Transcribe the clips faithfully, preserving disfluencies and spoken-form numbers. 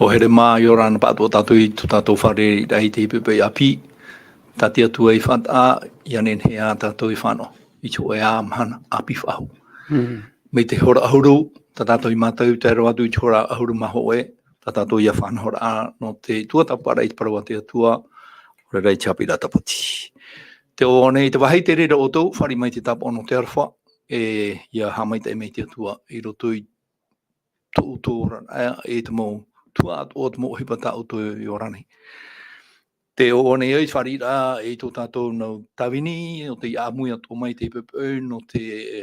ʻOhore mā, ʻia ora na pāʻatoʻa tātou i tō tātou fārereiraʻa i te poʻipoʻi ʻāpī. Tā te Atua i faʻataʻa, ʻia nehenehe ā tātou e fānaʻo i te hōʻē mahana ʻāpī faʻahou. Mm. Mai te hora ʻahuru, tā tātou i mātau, tae roa atu i te hora ʻahuru mā hōʻē, tā tātou ʻia faʻanahoraʻa nō te tuatāpaparaʻa i te parau a te Atua, ʻaore rā i te haʻapiʻiraʻa tāpati. Tē ʻoaʻoa nei, tē vāhi te reira ʻoutou, fāriʻi mai te tāpaʻo nō te aroha, e ʻia haʻamaitaʻi mai te Atua i roto i tō ʻoutou oraraʻa, e te mau tuhaʻa atoʻa, te mau ʻohipa tā ʻoutou i ora nei. Tē ʻoaʻoa nei au i te fāriʻiraʻa i tō tātou nau tāvini, nō te ʻāmui atoʻa mai i te poʻipoʻi, nō te, e,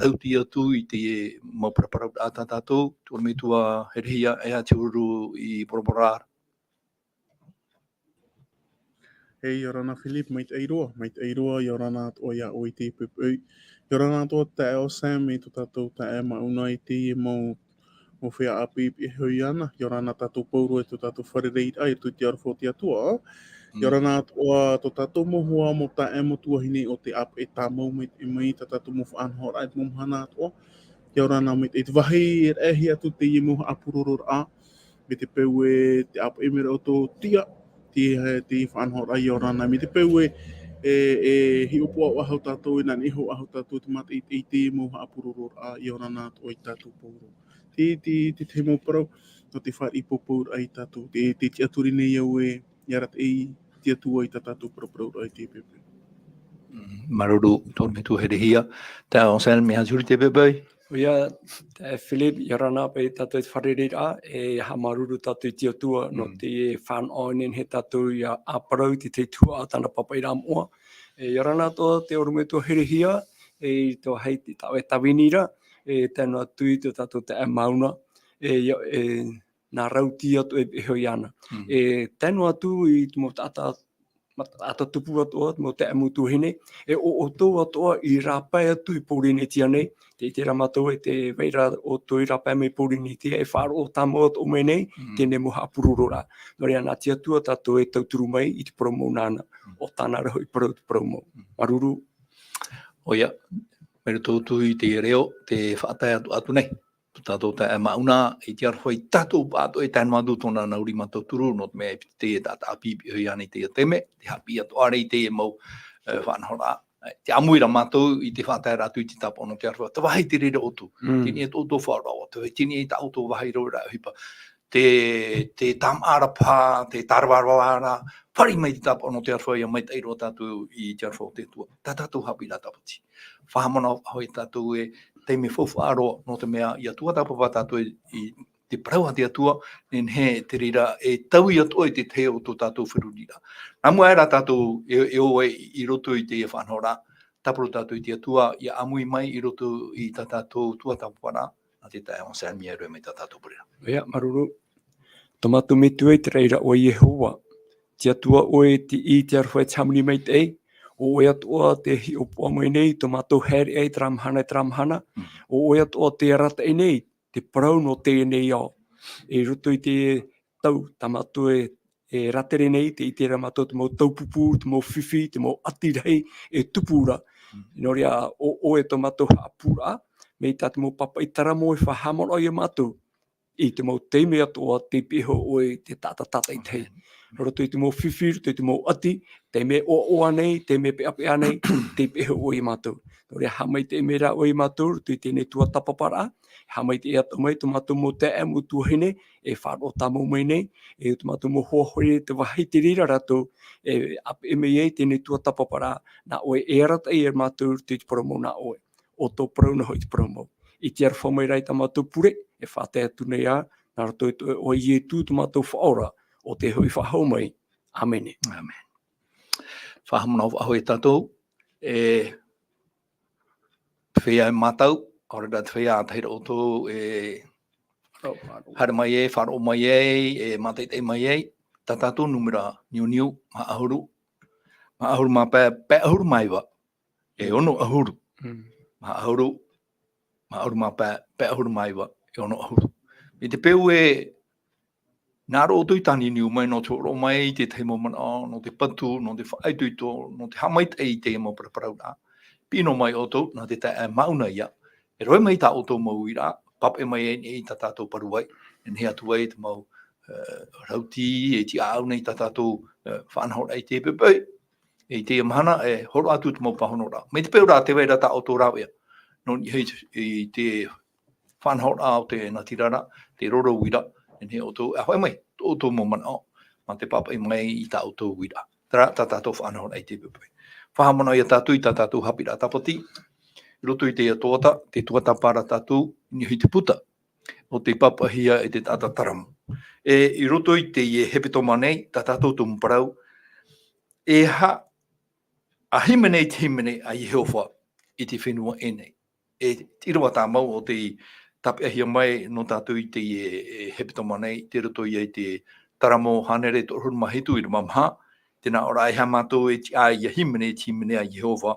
rautī atu i te mau paraparauraʻa tā tātou, te ʻorometua Herehia, e aha te huru i Bora Bora ra. E, ʻia ora na Philip, maitaʻi roa, maitaʻi roa, ʻia ora na atoʻa ia ʻoe i te poʻipoʻi. ʻIa ora na atoʻa taeaʻe Sam, e tō tātou taeaʻe Mauna i te mau, mau feiā ʻāpī i pihaʻi iho iāna, ʻia ora na tātou pauroa e tō tātou fārereiraʻa, i roto i te aroha o te Atua. ʻIa ora na atoʻa tō tātou mau hoa, mau taeaʻe, mau tuahine o te ʻāpeʻe tāmau mai, mai tā tātou mau faʻanahoraʻa i te mau mahana atoʻa. ʻIa ora na maitaʻi, te vāhi e raʻehia atu teie mau haʻapurororaʻa, mai te peu e te ʻāpeʻe mai ra ʻoutou, tiʻa, te, te faʻanahoraʻa, ʻia ora na, mai te peu e, e, e hiʻopoʻa faʻahou tātou, e nānaʻi faʻahou tātou, te mātaʻitaʻi i te mau haʻapurororaʻa, ʻia ora na atoʻa ia tātou pauroa. Te, te, te tahi mau parau, nō te fāriʻi pōpouraʻa ia tātou, te, te tiʻaturi nei au e, ʻia arataʻi te Atua i tā tātou paraparauraʻa i te poʻipoʻi. Mm, māuruuru, tō ʻorometua Herehia. Taeaʻe Sam, e aha te huru i te poʻipoʻi? ʻOia, taeaʻe Philip, ʻia ora na paʻi tātou i te fārereiraʻa, e haʻamāuruuru tātou i te Atua, nō Mm. te fānaʻo e nehenehe tātou ʻia ʻāparau i te tahi tuhaʻa tāna pāpaʻiraʻa moʻa. E, ʻia ora na atoʻa te ʻorometua Herehia, e, i te vāhi i tā ʻoe tāvini ra, e, tae noa atu i tō tātou taeaʻe Mauna, e, ʻia, e, nā rautī atoʻa e pihaʻi iho iāna. Mm. E, tae noa atu i te mau taʻata, ma-, taʻata tupu atoʻa, te mau taeaʻe, mau tuahine, e ʻo ʻoutou atoʻa i rāpae atu i Pōrīnetia nei, tē ʻite ra mātou e tē vai ra ʻoutou i rāpae mai Pōrīnetia, e faʻaroʻo tāmau atoʻa mai nei, Mm. teie mau haʻapurororaʻa. Nō reira, nā te Atua tātou e tauturu mai i te parau mau nāna, Mm. ʻo tāna ra hoʻi parau te parau mau. Mm. Māuruuru. ʻOia, mai roto atu i te reo, tē faʻatae atu, atu nei. Tō tātou taeaʻe Mauna, i te aroha ia tātou pāʻatoʻa, e tae noa atu tōna nau rima tauturu, nō te mea e piti teie taʻata ʻāpī i pihaʻi iho iāna i teie taime, tē haʻapiʻi atoʻa ra i teie mau, e, faʻanahoraʻa. E, tē ʻāmui ra mātou i te faʻataeraʻa atu i te tāpaʻo nō te aroha. Tē vāhi te reira ʻoutou. Mm. Teie nei tō ʻoutou faʻaroʻo, tē, teie nei tā ʻoutou vāhi roa ra ʻohipa. Te, te tāmāʻaraʻa, te tāravarava ra, fāriʻi mai te tāpaʻo nō te aroha, ʻia maitaʻi roa tātou i te aroha o te Atua. Tā tātou haʻapiʻiraʻa tāpati. Faʻahaʻamanaʻo faʻahou ia tātou e taime faufaʻa roa, nō te mea ʻia tuatāpapa tātou i, i te parau a te Atua, nehenehe te reira e taui atoʻa i te tahi o tō tātou feruriraʻa. Nā mua aʻera tātou e, e ō ai i roto i teie faʻanahoraʻa, tāparu tātou i te Atua, ʻia ʻāmui mai i roto i tā tātou tuatāpaparaʻa, nā te taeaʻe Sam e rave mai tā tātou pure ra. ʻOia, māuruuru. Tō mātou Metua i te raʻi ra ʻo Iehova. Te Atua ʻoe, tei ʻī i te aroha e te hāmani maitaʻi. ʻO ʻoe atoʻa tē hiʻopoʻa mai nei tō mātou haereʻa i terā mahana, i terā mahana. Mm. ʻO ʻoe atoʻa tē arataʻi nei te parau nō teie nei ao. I roto i te tau tā mātou e, e rātere nei, tē ʻite ra mātou te mau taupupu, te mau fifi, te mau ʻati rahi e tupu ra. Mm. Nō reira, ʻo ʻoe tō mātou haʻapūraʻa, mai tā te mau pāpaʻi taramo e faʻahaʻamanaʻo ia mātou i te mau taime atoʻa tei pihaʻi iho ʻoe i te taʻata tātaʻitahi. Amen. Roto i te mau fifi, roto i te mau ʻati, taime ʻoaʻoa nei, taime peʻapeʻa nei, tei pihaʻi iho ʻoe ia mātou. Nō reira, haʻamaitaʻi mai rā ʻoe ia mātou, roto i teie nei tuatāpaparaʻa, haʻamaitaʻi atoʻa mai tō mātou mau taeaʻe, mau tuahine, e faʻaroʻo tāmau mai nei, e tō mātou mau hoa here, tē vāhi te reira rātou, e ʻāpeʻe mai ai teie nei tuatāpaparaʻa, nā ʻoe e arataʻi ia mātou, roto i te parau mau nā ʻoe. ʻO tō parau noa hoʻi te parau mau. I te aroha mai rā i tā mātou pure, e faʻatae atu nei ā, nā roto i tō ʻoe Ietu tō mātou Faʻaora, ʻo tē hoʻi faʻahou mai. ʻĀmene. ʻĀmene. Faʻahaʻamanaʻo faʻahou ia tātou, e feiā e mātau, ʻaore rā te feiā ʻātahi ra ʻoutou e haere mai ai, faʻaroʻo mai ai, e mātaʻitaʻi mai ai, tā tātou nūmera niuniu, maha ʻahuru, maha ʻahuru mā pae, pae ʻahuru mā iva, e ono ʻahuru. Mm. Maha ʻahuru, maha ʻahuru mā pae, pae ʻahuru mā iva, e ono ʻahuru. I te peu e, nā roto i tā niuniu mai, nō te hōroʻa mai i te tahi mau manaʻo, nō te patu, nō te faʻaitoito, nō te haʻamaitaʻi i te mau paraparauraʻa. Piʻi noa mai ʻoutou, nā te taeaʻe Mauna ïa. E rave mai tā ʻoutou mau uiraʻa, pāpaʻi mai ai nei i tā tātou parau vai, e nehenehe atu ai te mau rauti, e tiʻaʻau nei tā tātou faʻanahoraʻa i te pepe. I teie mahana, e horo atu te mau pāhonoraʻa. Mai te peu rā, tē vai ra tā ʻoutou rāveʻa. Nō niʻa i te faʻanahoraʻa o te natirara, te roro uiraʻa, e nehenehe ʻoutou e hoʻi mai tō ʻoutou mau manaʻo, mā te pāpaʻi mai i tā ʻoutou uiraʻa. Terā tā tātou faʻanahoraʻa i te pepe. Faʻahaʻamanaʻo ia tātou i tā tātou haʻapiʻiraʻa tāpati, i roto i te tuatāpapa, te tuatāpapa ra tātou, i niʻa i te puta o te pāpaʻihia e te taʻata taramo. E, i roto i teie hepetoma nei, tā tātou tumu parau, e aha, a hīmene i te hīmene a Iehova i te fenua ʻē nei. E te ʻīrava tāmau o tei tāpeʻahia mai nō tātou i teie, e, hepetoma nei, tei roto ia i te Taramo hānere toʻahuru mā hitu ʻīrava maha, tē nā ʻō ra, e aha mātou e tiʻa ia hīmene i te hīmene a Iehova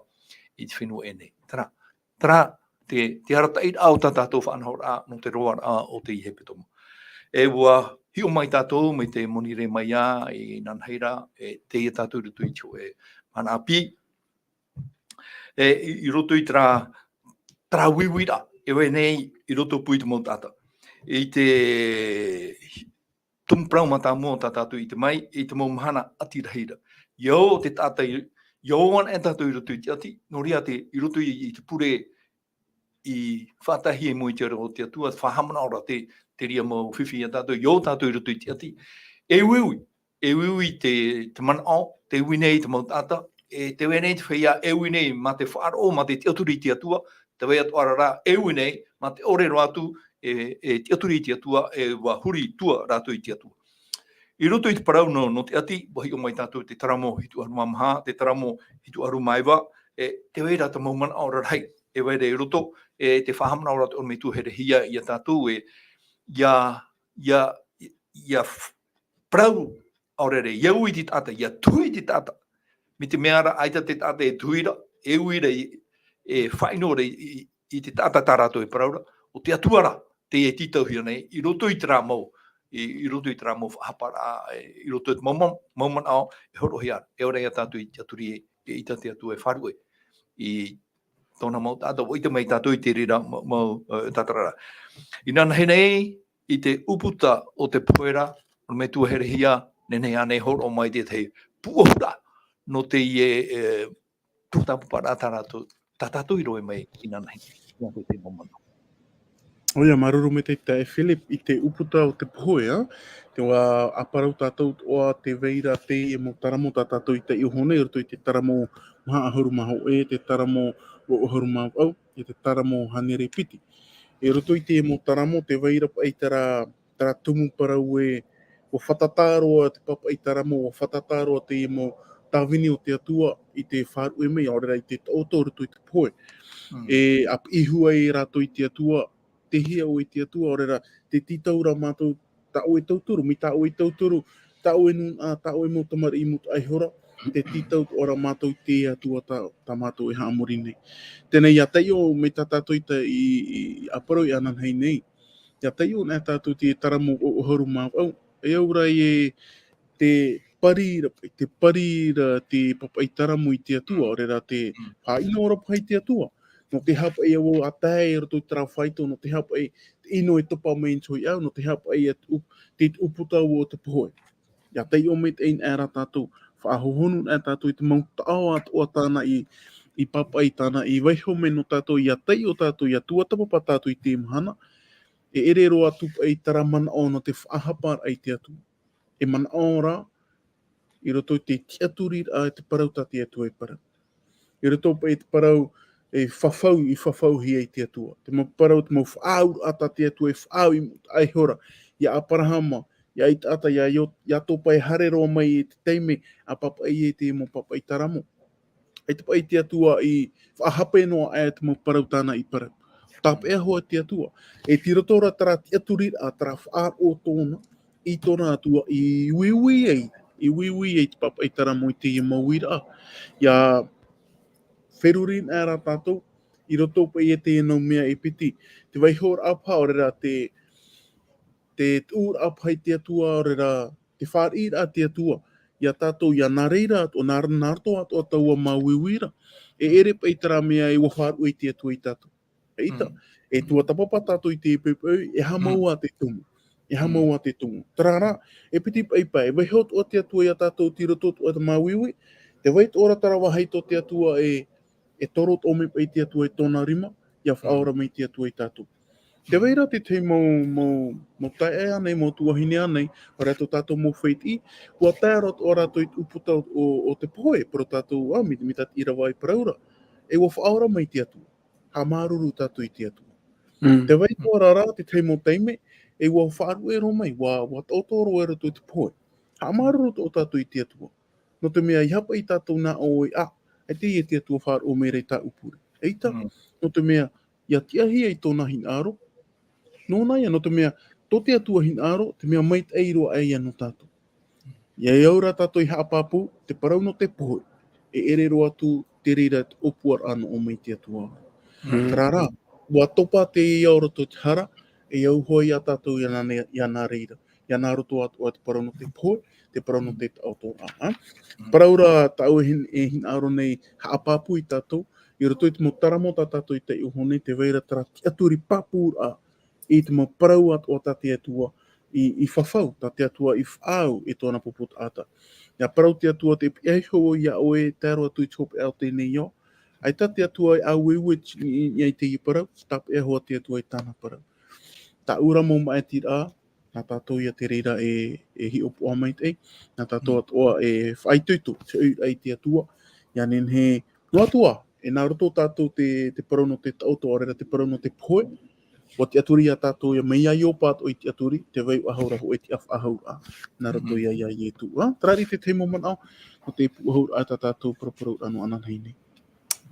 i te fenua ʻē nei. Terā, terā te, te arataʻiraʻa o tā tātou faʻanahoraʻa nō te roaraʻa o teie hepetoma. E ʻua hiʻo mai tātou mai te monirē mai ā, inanahi ra, e teie tātou i roto i te hōʻē mahana ʻāpī. E, i, i roto i terā, terā uiuiraʻa, e vai nei i roto pū i te mau taʻata. I te tumu parau mātāmua o tā tātou i ʻite mai, i te mau mahana ʻati rahi ra. ʻIa ō te taʻata i, ʻia ō anaʻe tātou i roto i te ʻati, nō reira te, i roto i, i te pure i faʻataʻahia i mua i te aro o te Atua, faʻahaʻamanaʻo ra te, te reira mau fifi ia tātou, ʻia ō tātou i roto i te ʻati. E uiui, e uiui te, te manaʻo, te ui nei te mau taʻata, e te vai nei te feiā, e ui nei mā te faʻaroʻo, mā te tiʻaturi i te Atua, te vai atoʻa ra rā, e ui nei mā te ʻore roa atu, e, e tiʻaturi i te Atua, e ʻua huri tua rātou i te Atua. I roto i te parau nō, nō te ʻati, ʻua hiʻo mai tātou te Taramo hitu ʻahuru mā maha, te Taramo hitu ʻahuru mā iva, e te vai ra te mau manaʻo rarahi, e vai ra i roto, e te faʻahaʻamanaʻo ra te ʻorometua herehia ia tātou, e, ʻia, ʻia, ʻia f-, parau, ʻaore rā, ʻia ui te taʻata, ʻia tuhi te taʻata. Mai te mea ra, ʻaita te taʻata e tuhi ra, e ui ra i, e faʻaʻino ra i, i, i te taʻata tā rātou e parau ra, ʻo te Atua rā, tē tītauhia nei, i roto i terā mau, i, i roto i terā mau faʻahaparaʻa, e, i roto i te mau, mau, mau manaʻo, e hōroʻahia ra, e ora ia tātou i te tiʻaturi e, e ʻaita te Atua e faʻaruʻe i tōna mau taʻata, ʻua ʻite mai tātou i te reira mau, mau, e, tātararaʻa. Inanahi nei, i te ʻūputa o te pohe ra, ʻorometua herehia, nehenehe ānei e hōroʻa mai te tahi pūʻohuraʻa nō teie, e, tuatāpaparaʻa tā rātou, tā tātou i roaʻa mai inanahi, i roto i te mau manaʻo. ʻOia, māuruuru maitaʻi e Philip i te ʻūputa o te pohe, ā? Te ʻua ʻāparau tātou atoʻa tē vai ra teie mau Taramo tā tātou i taiʻo iho nei, i roto i te Taramo maha ʻahuru mā hōʻē, te Taramo vaʻu ʻahuru mā vaʻu, e te Taramo hānere piti. I roto i te mau Taramo, tē vai ra paʻi terā, terā tumu parau ē, ʻua fātata roa te pāpaʻi Taramo, ʻua fātata roa te mau tāvini o te Atua i te faʻaruʻe mai, ʻaore rā i te taʻoto i roto i te pohe. Mm. E, ʻa piʻihia ai rātou i te Atua, tei hea ʻoe i te Atua, ʻaore rā, tē tītau ra mātou, tā ʻoe e tauturu, mai tā ʻoe e tauturu, tā ʻoe e nūnaʻa, tā ʻoe mau tamariʻi mūtoʻa iho ra, tē tītau atoʻa ra mātou i te Atua tā, tā mātou e haʻamori nei. Teie nei, ʻia taiʻo mai tā tātou i ta-, i, i, i ʻāparau inanahi nei. ʻIa taiʻo anaʻe tātou i te Taramo vaʻu ʻahuru mā vaʻu. E au ra e te pari ra, te pari ra te pāpaʻi Taramo i te Atua, ʻaore rā te Mm. faʻaʻino ra paʻi i te Atua. Nō te aha paʻi ʻua tae i roto i terā faito, nō te aha paʻi te ʻino e topa mai i niʻa iho, nō te aha paʻi e te ʻū-, te ʻūputa o te pohe. ʻIa taiʻo maitaʻi anaʻe rā tātou, faʻahohonu anaʻe tātou i te mau taʻo atoʻa tāna i, i pāpaʻi, tāna i vaiiho mai nō tātou, ʻia taiʻo tātou, ʻia tuatāpapa tātou i teie mahana, e ʻere roa atu paʻi terā manaʻo nō te faʻahaparaʻa i te Atua. E manaʻo ra, i roto i te tiʻaturiraʻa, e te parau tā te Atua e parau. I roto paʻi i te parau, e fafau, i fafauhia e te Atua. Te mau parau, te mau faʻaauraʻa tā te Atua e faʻaau i mūtoʻa iho ra, iā Aperahama, iā ʻĪtaata, iā Io-, iā Iakoba e haere roa mai i te taime ʻa pāpaʻi ai te mau pāpaʻi Taramo. ʻAita paʻi te Atua i faʻahape noa aʻe te mau parau tāna i parau. Tāpeʻa hoʻi te Atua. E tei roto ra terā tiʻaturiraʻa, terā faʻaroʻo tōna, i tōna Atua i uiui ai, i uiui ai te pāpaʻi Taramo i teie mau uiraʻa. ʻIa feruri anaʻe rā tātou, i roto paʻi i teie mau mea e piti, te vaiihoraʻa paʻi, ʻaore rā te, te tuʻuraʻa paʻi te Atua, ʻaore rā te fāriʻiraʻa te Atua iā tātou, ʻia nā reira, ʻo nā, nā roto atoʻa taua mau uiuiraʻa. E ʻere paʻi terā mea ʻua faʻaruʻe te Atua iā tātou. ʻAita, Mm. e tuatāpapa tātou i te peu, e aha Mm. mau ā te tumu. E haʻamau ā te tumu. Terā rā, e piti paʻi pae, e vaiiho atoʻa te Atua iā tātou i roto atoʻa i te māuiui, tē vai atoʻa ra terā vāhi tō te Atua e, e toro atoʻa mai paʻi te Atua i tōna rima, ʻia faʻaora mai te Atua iā tātou. Tē vai ra te tahi mau, mau, mau taeaʻe ānei, mau tuahine ānei, ʻaore rā tō tātou mau fētiʻi, ʻua tae roa atoʻa rātou i te ʻūputa o, o, o te pohe, parau tātou, ā, mai, mai tā te ʻīrava i parau ra, e ʻua faʻaora mai te Atua. Haʻamāuruuru tātou i te Atua. Tē vai atoʻa ra te tahi mau taime, e ʻua faʻaruʻe roa mai, ʻua, ʻua taʻoto roa i roto i te pohe. Haʻamāuruuru atoʻa tātou i te Atua. Nō te mea ʻeiaha paʻi tātou nā ʻō e ʻā, ʻaita e te Atua faʻaroʻo mai ra i tāʻu pure. ʻEita, nō te mea, ʻia tiʻahia i tōna hinaʻaro. Nōna ïa, nō te mea, tō te Atua hinaʻaro, te mea maitaʻi roa aʻe ïa nō tātou. ʻIa au rā tātou i haʻapāpū, te parau nō te pohe, e ʻere roa atu te reira te ʻōpuaraʻa nō ʻō mai te Atua. Terā rā, ʻua topa teie ao roto i te hara, e au hoʻi iā tātou ʻia nā, ʻia nā reira. ʻIa nā roto atoʻa te parau nō te pohe, te parau nō te taʻotoraʻa. Parau ra tāʻu e hin-, e hinaʻaro nei haʻapāpū iā tātou, i roto i te mau taramo tā tātou i taiʻo nei, tē vai ra terā tiʻaturi pāpūraʻa, i te mau parau atoʻa tā te Atua i, i fafau, tā te Atua i faʻaau i tōna pupu taʻata. ʻIa parau te Atua tē pihaʻi iho vau iā ʻoe, tae roa atu i te hopeʻa o teie nei ao. ʻAita te Atua e ʻāueue i, i, i teie parau, tāpeʻa hoʻi te Atua i tāna parau. Tāʻu rā mau māʻitiraʻa, nā tātou ïa te reira e, e hiʻopoʻa maitaʻi, nā tātou atoʻa e faʻaitoito, te ʻoiraʻa i te Atua, ʻia nehenehe, noa atu ā, e nā roto tātou te, te parau nō te taʻoto, ʻaore rā te parau nō te pohe, ʻua tiʻaturi iā tātou ïa mai iā Iopa atoʻa i tiʻaturi, tē vai atoʻa ra hōʻē tiʻafaʻahouraʻa, nā roto ïa iā Ietu. Ā, terā rā te tahi mau manaʻo, nō te pūʻohuraʻa tā tātou paraparau nō ananahi nei.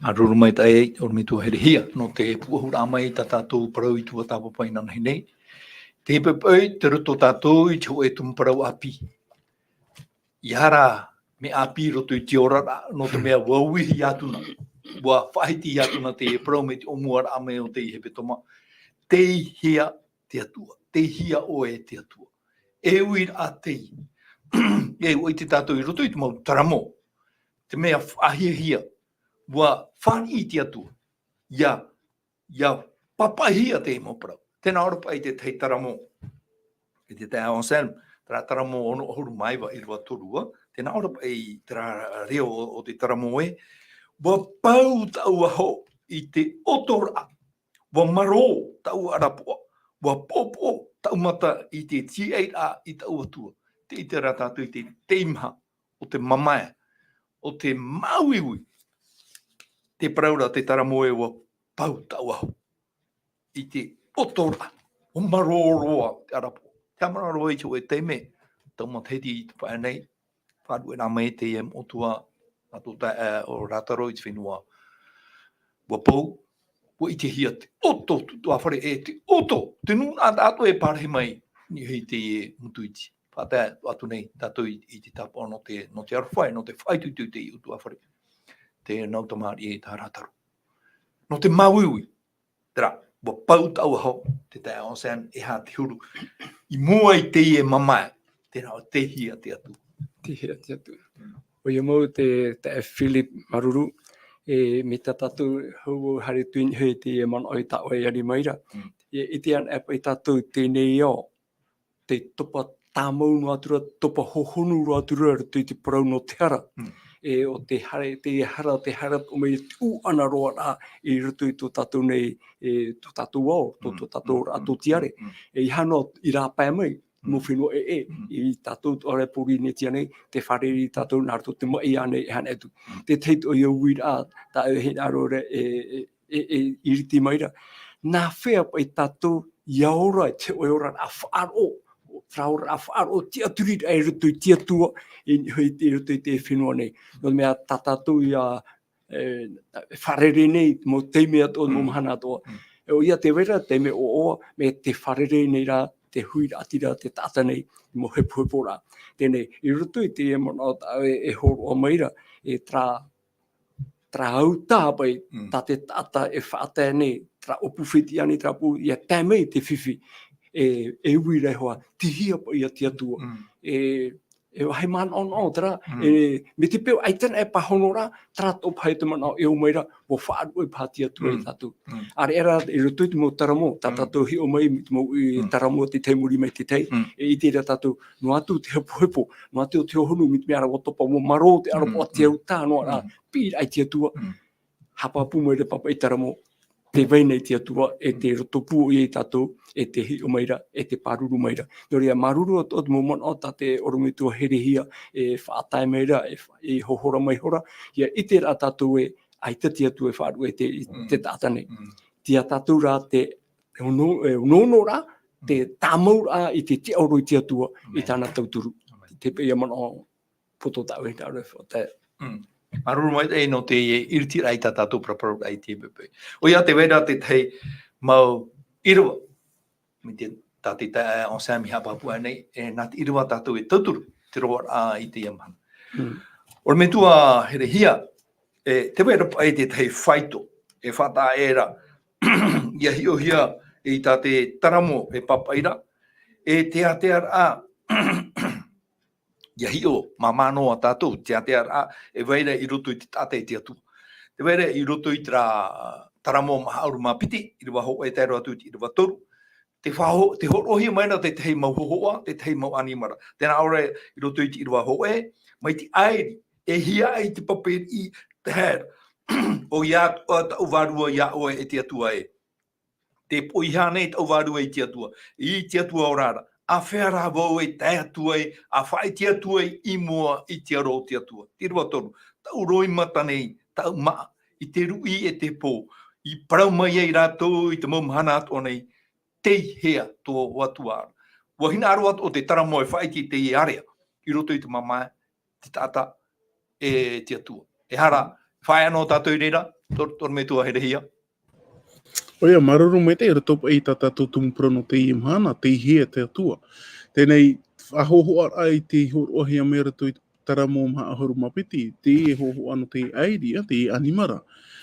Māuruuru maitaʻi, ʻorometua Herehia, nō te pūʻohuraʻa mai tā tātou parau i tuatāpapa inanahi nei. Te pepeʻoi, te roto tātou i te hōʻē tumu parau ʻāpī. ʻEiaha rā mea ʻāpī i roto i te oraraʻa, nō te mea ʻua uihi atu na, ʻua faʻahiti atu na te parau mai te ʻōmuaraʻa mai o te hepetoma, tei hea te Atua, tei hea ʻoe e te Atua. E uiraʻa tei, e ʻua ʻite tātou i roto i te mau taramo, te mea faʻahiahia, ʻua fāriʻi te Atua, ʻia ʻia pāpaʻihia te mau parau. Tē nā ʻō ra paʻi te tahi taramo, i te taeaʻe Anselme, terā taramo ono ʻahuru mā iva, ʻīrava toru ā, tē nā ʻō ra paʻi terā reo o, o te taramo ē, ʻua pau taʻu aho i te ʻotoraʻa, ʻua marō taʻu ʻarapoʻa, ʻua poʻopoʻo taʻu mata i te tīaʻiraʻa i taʻu Atua, tē ʻite ra tātou i te teimaha o te mamae, o te māuiui. Te parau ra te taramo ē ʻua pau taʻu aho. I te ʻotoraʻa, ʻua marō roa te ʻarapoʻa. Te haʻamanaʻo roa i te hōʻē taime, tau matahiti i te pae nei, faʻaruʻe rā mai teie moʻotua, nā tō taeaʻe, ē, ʻo Rātaro i te fenua. ʻUa pau, ʻua ʻitehia te ʻoto, te ʻutuāfare ʻē, te ʻoto, te nūnaʻa tātou e pārahi mai, i niʻa i teie Motu Iti. Faʻatae atu nei tātou i, i te tāpaʻo nō te, nō te aroha, nō te faʻaitoito i te ʻutuāfare. Te nau tamariʻi tā Rātaro. Nō te māuiui, terā, ʻua pau taʻu aho, te taeaʻe Anselme, e aha te huru, i mua i teie mamae, tē nā ʻō, tei hea te Atua. Tei hea te Atua. ʻOia mau te, te Philip Maruru, e, mai tā tātou hou haere atu i niʻa i te manaʻo i tā ʻoe i ʻari mai ra. Mm. E, ʻite anaʻe paʻi tātou teie nei ao, te topa tāmau noa atu ra, topa hohonu noa atu ra, i roto i te parau nō te hara. Mm. E, ʻo te haere, te hara, te haere atoʻa mai te ʻuʻana roa rā, i roto i tō tātou nei, e, tō tātou ao, tō, mm, tō tātou, mm, rā, mm, tō te ʻare. Mm, mm. E, ʻeiaha noa i rāpae mai, mau fenua ʻē, ʻē, i tātou atoʻa ra Pōrīnetia nei, tē fārerei tātou nā roto te maʻi ānei e haere atu. Te tahi atoʻa ia uiraʻa, tā e hinaʻaro ra e, e, e, e iriti mai ra. Nā hea paʻi tātou ia ora i te hōʻē oraraʻa faʻaroʻo, terā oraraʻa faʻaroʻo, tiʻaturiraʻa i roto i te Atua, i, i, i roto i te fenua nei. Nō te mea tā tātou ia e, fārerei nei, mau taime atoʻa, mau mahana atoʻa. Mm. E ʻoia tē vai ra, taime ʻoaʻoa, mea tē fārerei nei rā, te huiraʻatira, te taʻata nei, mau hepoheporaʻa. Teie nei, i roto i te manaʻo tā ʻoe e, e hōroʻa mai ra, e terā, terā autaha paʻi, mm, tā te taʻata e faʻatae nei, terā ʻōpū fētiʻi ānei, terā pū, ʻia tae mai te fifi, e, e ui ra iho ā, tei hea paʻi ïa te Atua. Mm. E, E vāhi manaʻo, terā, Mm. e, mai te peu ʻaita na e pāhono ra, terā tō paha te manaʻo e ō mai ra, ʻua faʻaruʻe paha te Atua ia Mm. tātou. Mm. ʻĀreʻa rā, i roto i te mau taramo, tā Mm. tātou hiʻo mai, i te mau, e, Mm. taramo te tahi i muri mai te tahi, Mm. e ʻite ra tātou, noa atu te hepohepo, noa atu te hohonu, mai te mea ra ʻua topa, ʻua marō te Mm. aroha, Mm. te autahuʻa noa ra, Mm. piʻiraʻa i te Atua, Mm. haʻapāpū mai ra pāpaʻi taramo, tē vai nei te Atua, e te Mm. rotopū ia ia tātou, e te hiʻo mai ra, e te pāruru mai ra. Nō reira, māuruuru atoʻa te mau manaʻo tā te ʻorometua Herehia e faʻatae mai ra, e fa-, e hohora mai ra, ʻia ʻite ra tātou ē, ʻaita te Atua e faʻaruʻe i te, i Mm. te taʻata nei. Mm. Tei ia tātou rā te, e ono, e onoono ra, te Mm. tāmauraʻa i te tiʻaoro i te Atua, i Amen. tāna tauturu. Amen. Te paʻi manaʻo poto tāʻu e hinaʻaro e faʻatae. Mm. Māuruuru maitaʻi nō te ʻiritiraʻa i tā tātou paraparauraʻa i teie poʻipoʻi. ʻOia tē vai ra te tahi mau ʻīrava. Mai te, tā te taeaʻe Anselme i haʻapāpū nei, e, nā te ʻīrava tātou e tauturu, te roaraʻa i teie mahana. Mm. ʻOrometua Herehia, e, tē vai ra paʻi te tahi faito, e faʻataʻa ra, ʻia hiʻohia i tā te taramo e pāpaʻi ra, e te ātea ra, ʻia hiʻo, māmā noa tātou, te ātea ra, e vai ra i roto i te taʻata e te Atua. Tē vai ra i roto i terā taramo maha ʻahuru mā piti, ʻīrava hōʻē tae roa atu i te ʻīrava toru. Te faʻaho-, te hōroʻahia mai ra te tahi mau hōhoʻa, te tahi mau ʻanimara. Tē nā ʻō ra i roto i te ʻīrava hōʻē, mai te ʻairi, e hia ai te pape riʻi, tahe ra. ʻOia atoʻa taʻu vārua ia ʻoe e te Atua ē. Tē poʻihā nei taʻu vārua i te Atua. I te Atua ora ra. ʻĀfea rā vau e tae atu ai, ʻa faʻaʻite atu ai i mua i te aro o te Atua. Te ʻīrava toru. Taʻu roimata nei, taʻu māʻa, i te ruʻi e te pō, i parau mai ai rātou i te mau mahana atoʻa nei, tei hea tō Atua ra. ʻUa hinaʻaro atoʻa te taramo e faʻaʻite i teie ārea, i roto i te mamae, te taʻata, e te Atua. Ehara, faʻaea noa tātou i reira, tor-, ʻorometua Herehia. ʻOia, māuruuru maitaʻi, i roto paʻi i tā tātou tumu parau nō teie mahana, tei hea te Atua. Teie nei, faʻahōhoʻaraʻa i te hōroʻahia mai roto i te taramo maha ʻahuru mā piti, te hōhoʻa nō te ʻairi, ā, te ʻanimara.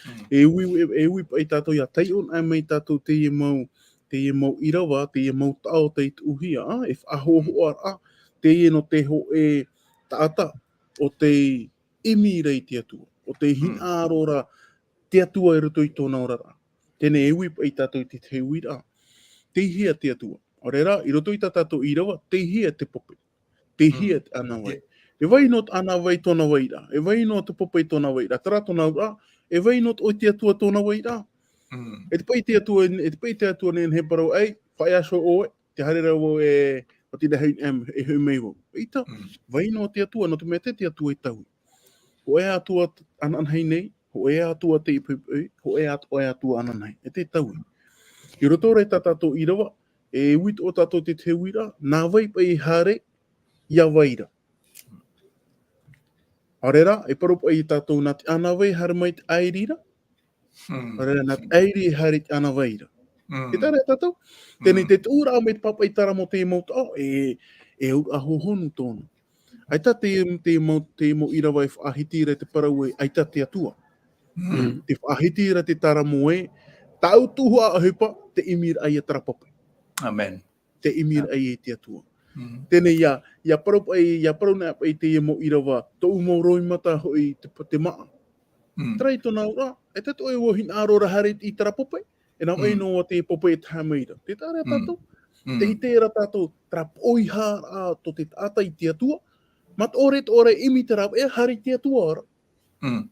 Mm. E ui, e, e ui paʻi tātou ʻia taiʻo mai tātou teie mau, teie mau ʻīrava, teie mau taʻo tei tuʻuhia, ā, e faʻahōhoʻaraʻa, teie nō te hōʻē taʻata, ʻo tei ʻimi ra i te Atua, ʻo tei Mm. hinaʻaro ra te Atua i roto i tōna oraraʻa. Teie nei e ui paʻi tātou i te tahi uiraʻa. Tei hea te Atua. ʻAore rā, i roto i tā tātou ʻīrava, tei hea te pape. Tei Mm. hea te ʻānāvai. Te E vai noa te ʻānāvai i tōna vairaʻa. E vai noa te pape i tōna vairaʻa. Terā tōna auraʻa, e vai noa te, ʻo te Atua tōna vairaʻa. Mm. E te paʻi te Atua, e te paʻi te Atua nei, e parau ai, faʻaea iho ʻoe, tē haere ra vau e, ʻo te rahi, em, e hoʻi mai vau. ʻAita, Mm. vai noa te Atua, nō te mea te, te Atua e taui. Hōʻē Atua t-, ana-, ananahi nei, hōʻē Atua tei poʻipoʻi, hōʻē At-, hōʻē Atua ananahi. E te taui. I roto rā i tā tātou ʻīrava, e ui atoʻa tātou te tahi uiraʻa, nā vai paʻi e haere, ʻia vai ra. ʻAore rā, e parau paʻi ia tātou nā te ʻānāvai e haere mai te ʻairi ra, Mm. ʻaore rā, nā te ʻairi e haere i te ʻānāvai ra. Mm. Tē taea ra ia tātou? Teie nei Mm. te tuʻuraʻa mai te pāpaʻi taramo teie mau taʻo, e, e auraʻa hohonu tōna. ʻAita te, te mau, te mau ʻīrava e faʻahiti ra te parau ē, ʻaita te Atua. Mm. Tē faʻahiti ra te taramo ē, tāʻu tuhaʻa ʻohipa, te ʻimiraʻa ia terā pape. Amen. Te ʻimiraʻa i te Atua. Mm. Teie nei ʻia, ʻia parau paʻi, ʻia parau na paʻi teie mau ʻīrava, tōʻu mau roimata hoʻi te, te māʻa. Mm. Terā i tōna auraʻa, e te toʻe ʻua hinaʻaro ra haere i terā pape, e nā vai Mm. noa te pape e tahe mai ra. Tē taea ra Mm. tātou, Mm. tē ʻite ra tātou, terā poʻihāraʻa tō te taʻata i te Atua, mā te ʻore, te ʻore e ʻimi terā, e haere i te Atua ra. Mm.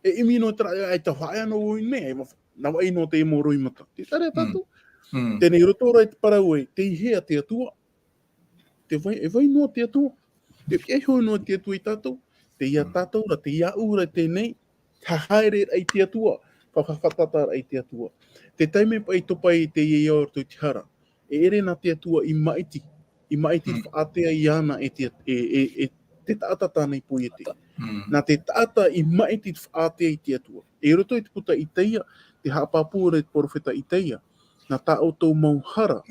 E ʻimi noa terā, e, e te faʻaea noa vau i mea, e ma-, nā vai noa te mau roimata. Tē taea ra Mm. tātou. Mm. Teie nei i roto rā i te parau ē, tei hea te Atua. Te vai, e vai noa te Atua. Te piʻi hoʻi noa te Atua ia tātou. Tei ia Mm. tātou ra, tei iāʻu ra teie nei. Te haereraʻa i te Atua. Fa-, fa-, fātata raʻa i te Atua. Te taime paʻi topa i teie ao i roto i te hara. E ʻere nā te Atua i māʻiti. I māʻiti Mm. faʻaātea iāna e te, e, e, e te taʻata tāna i poiete. Mm. Nā te taʻata i māʻiti faʻaātea i te Atua. E roto i te puta Itaia, tē haʻapāpū ra te perofeta Itaia, nā tā ʻoutou mau hara,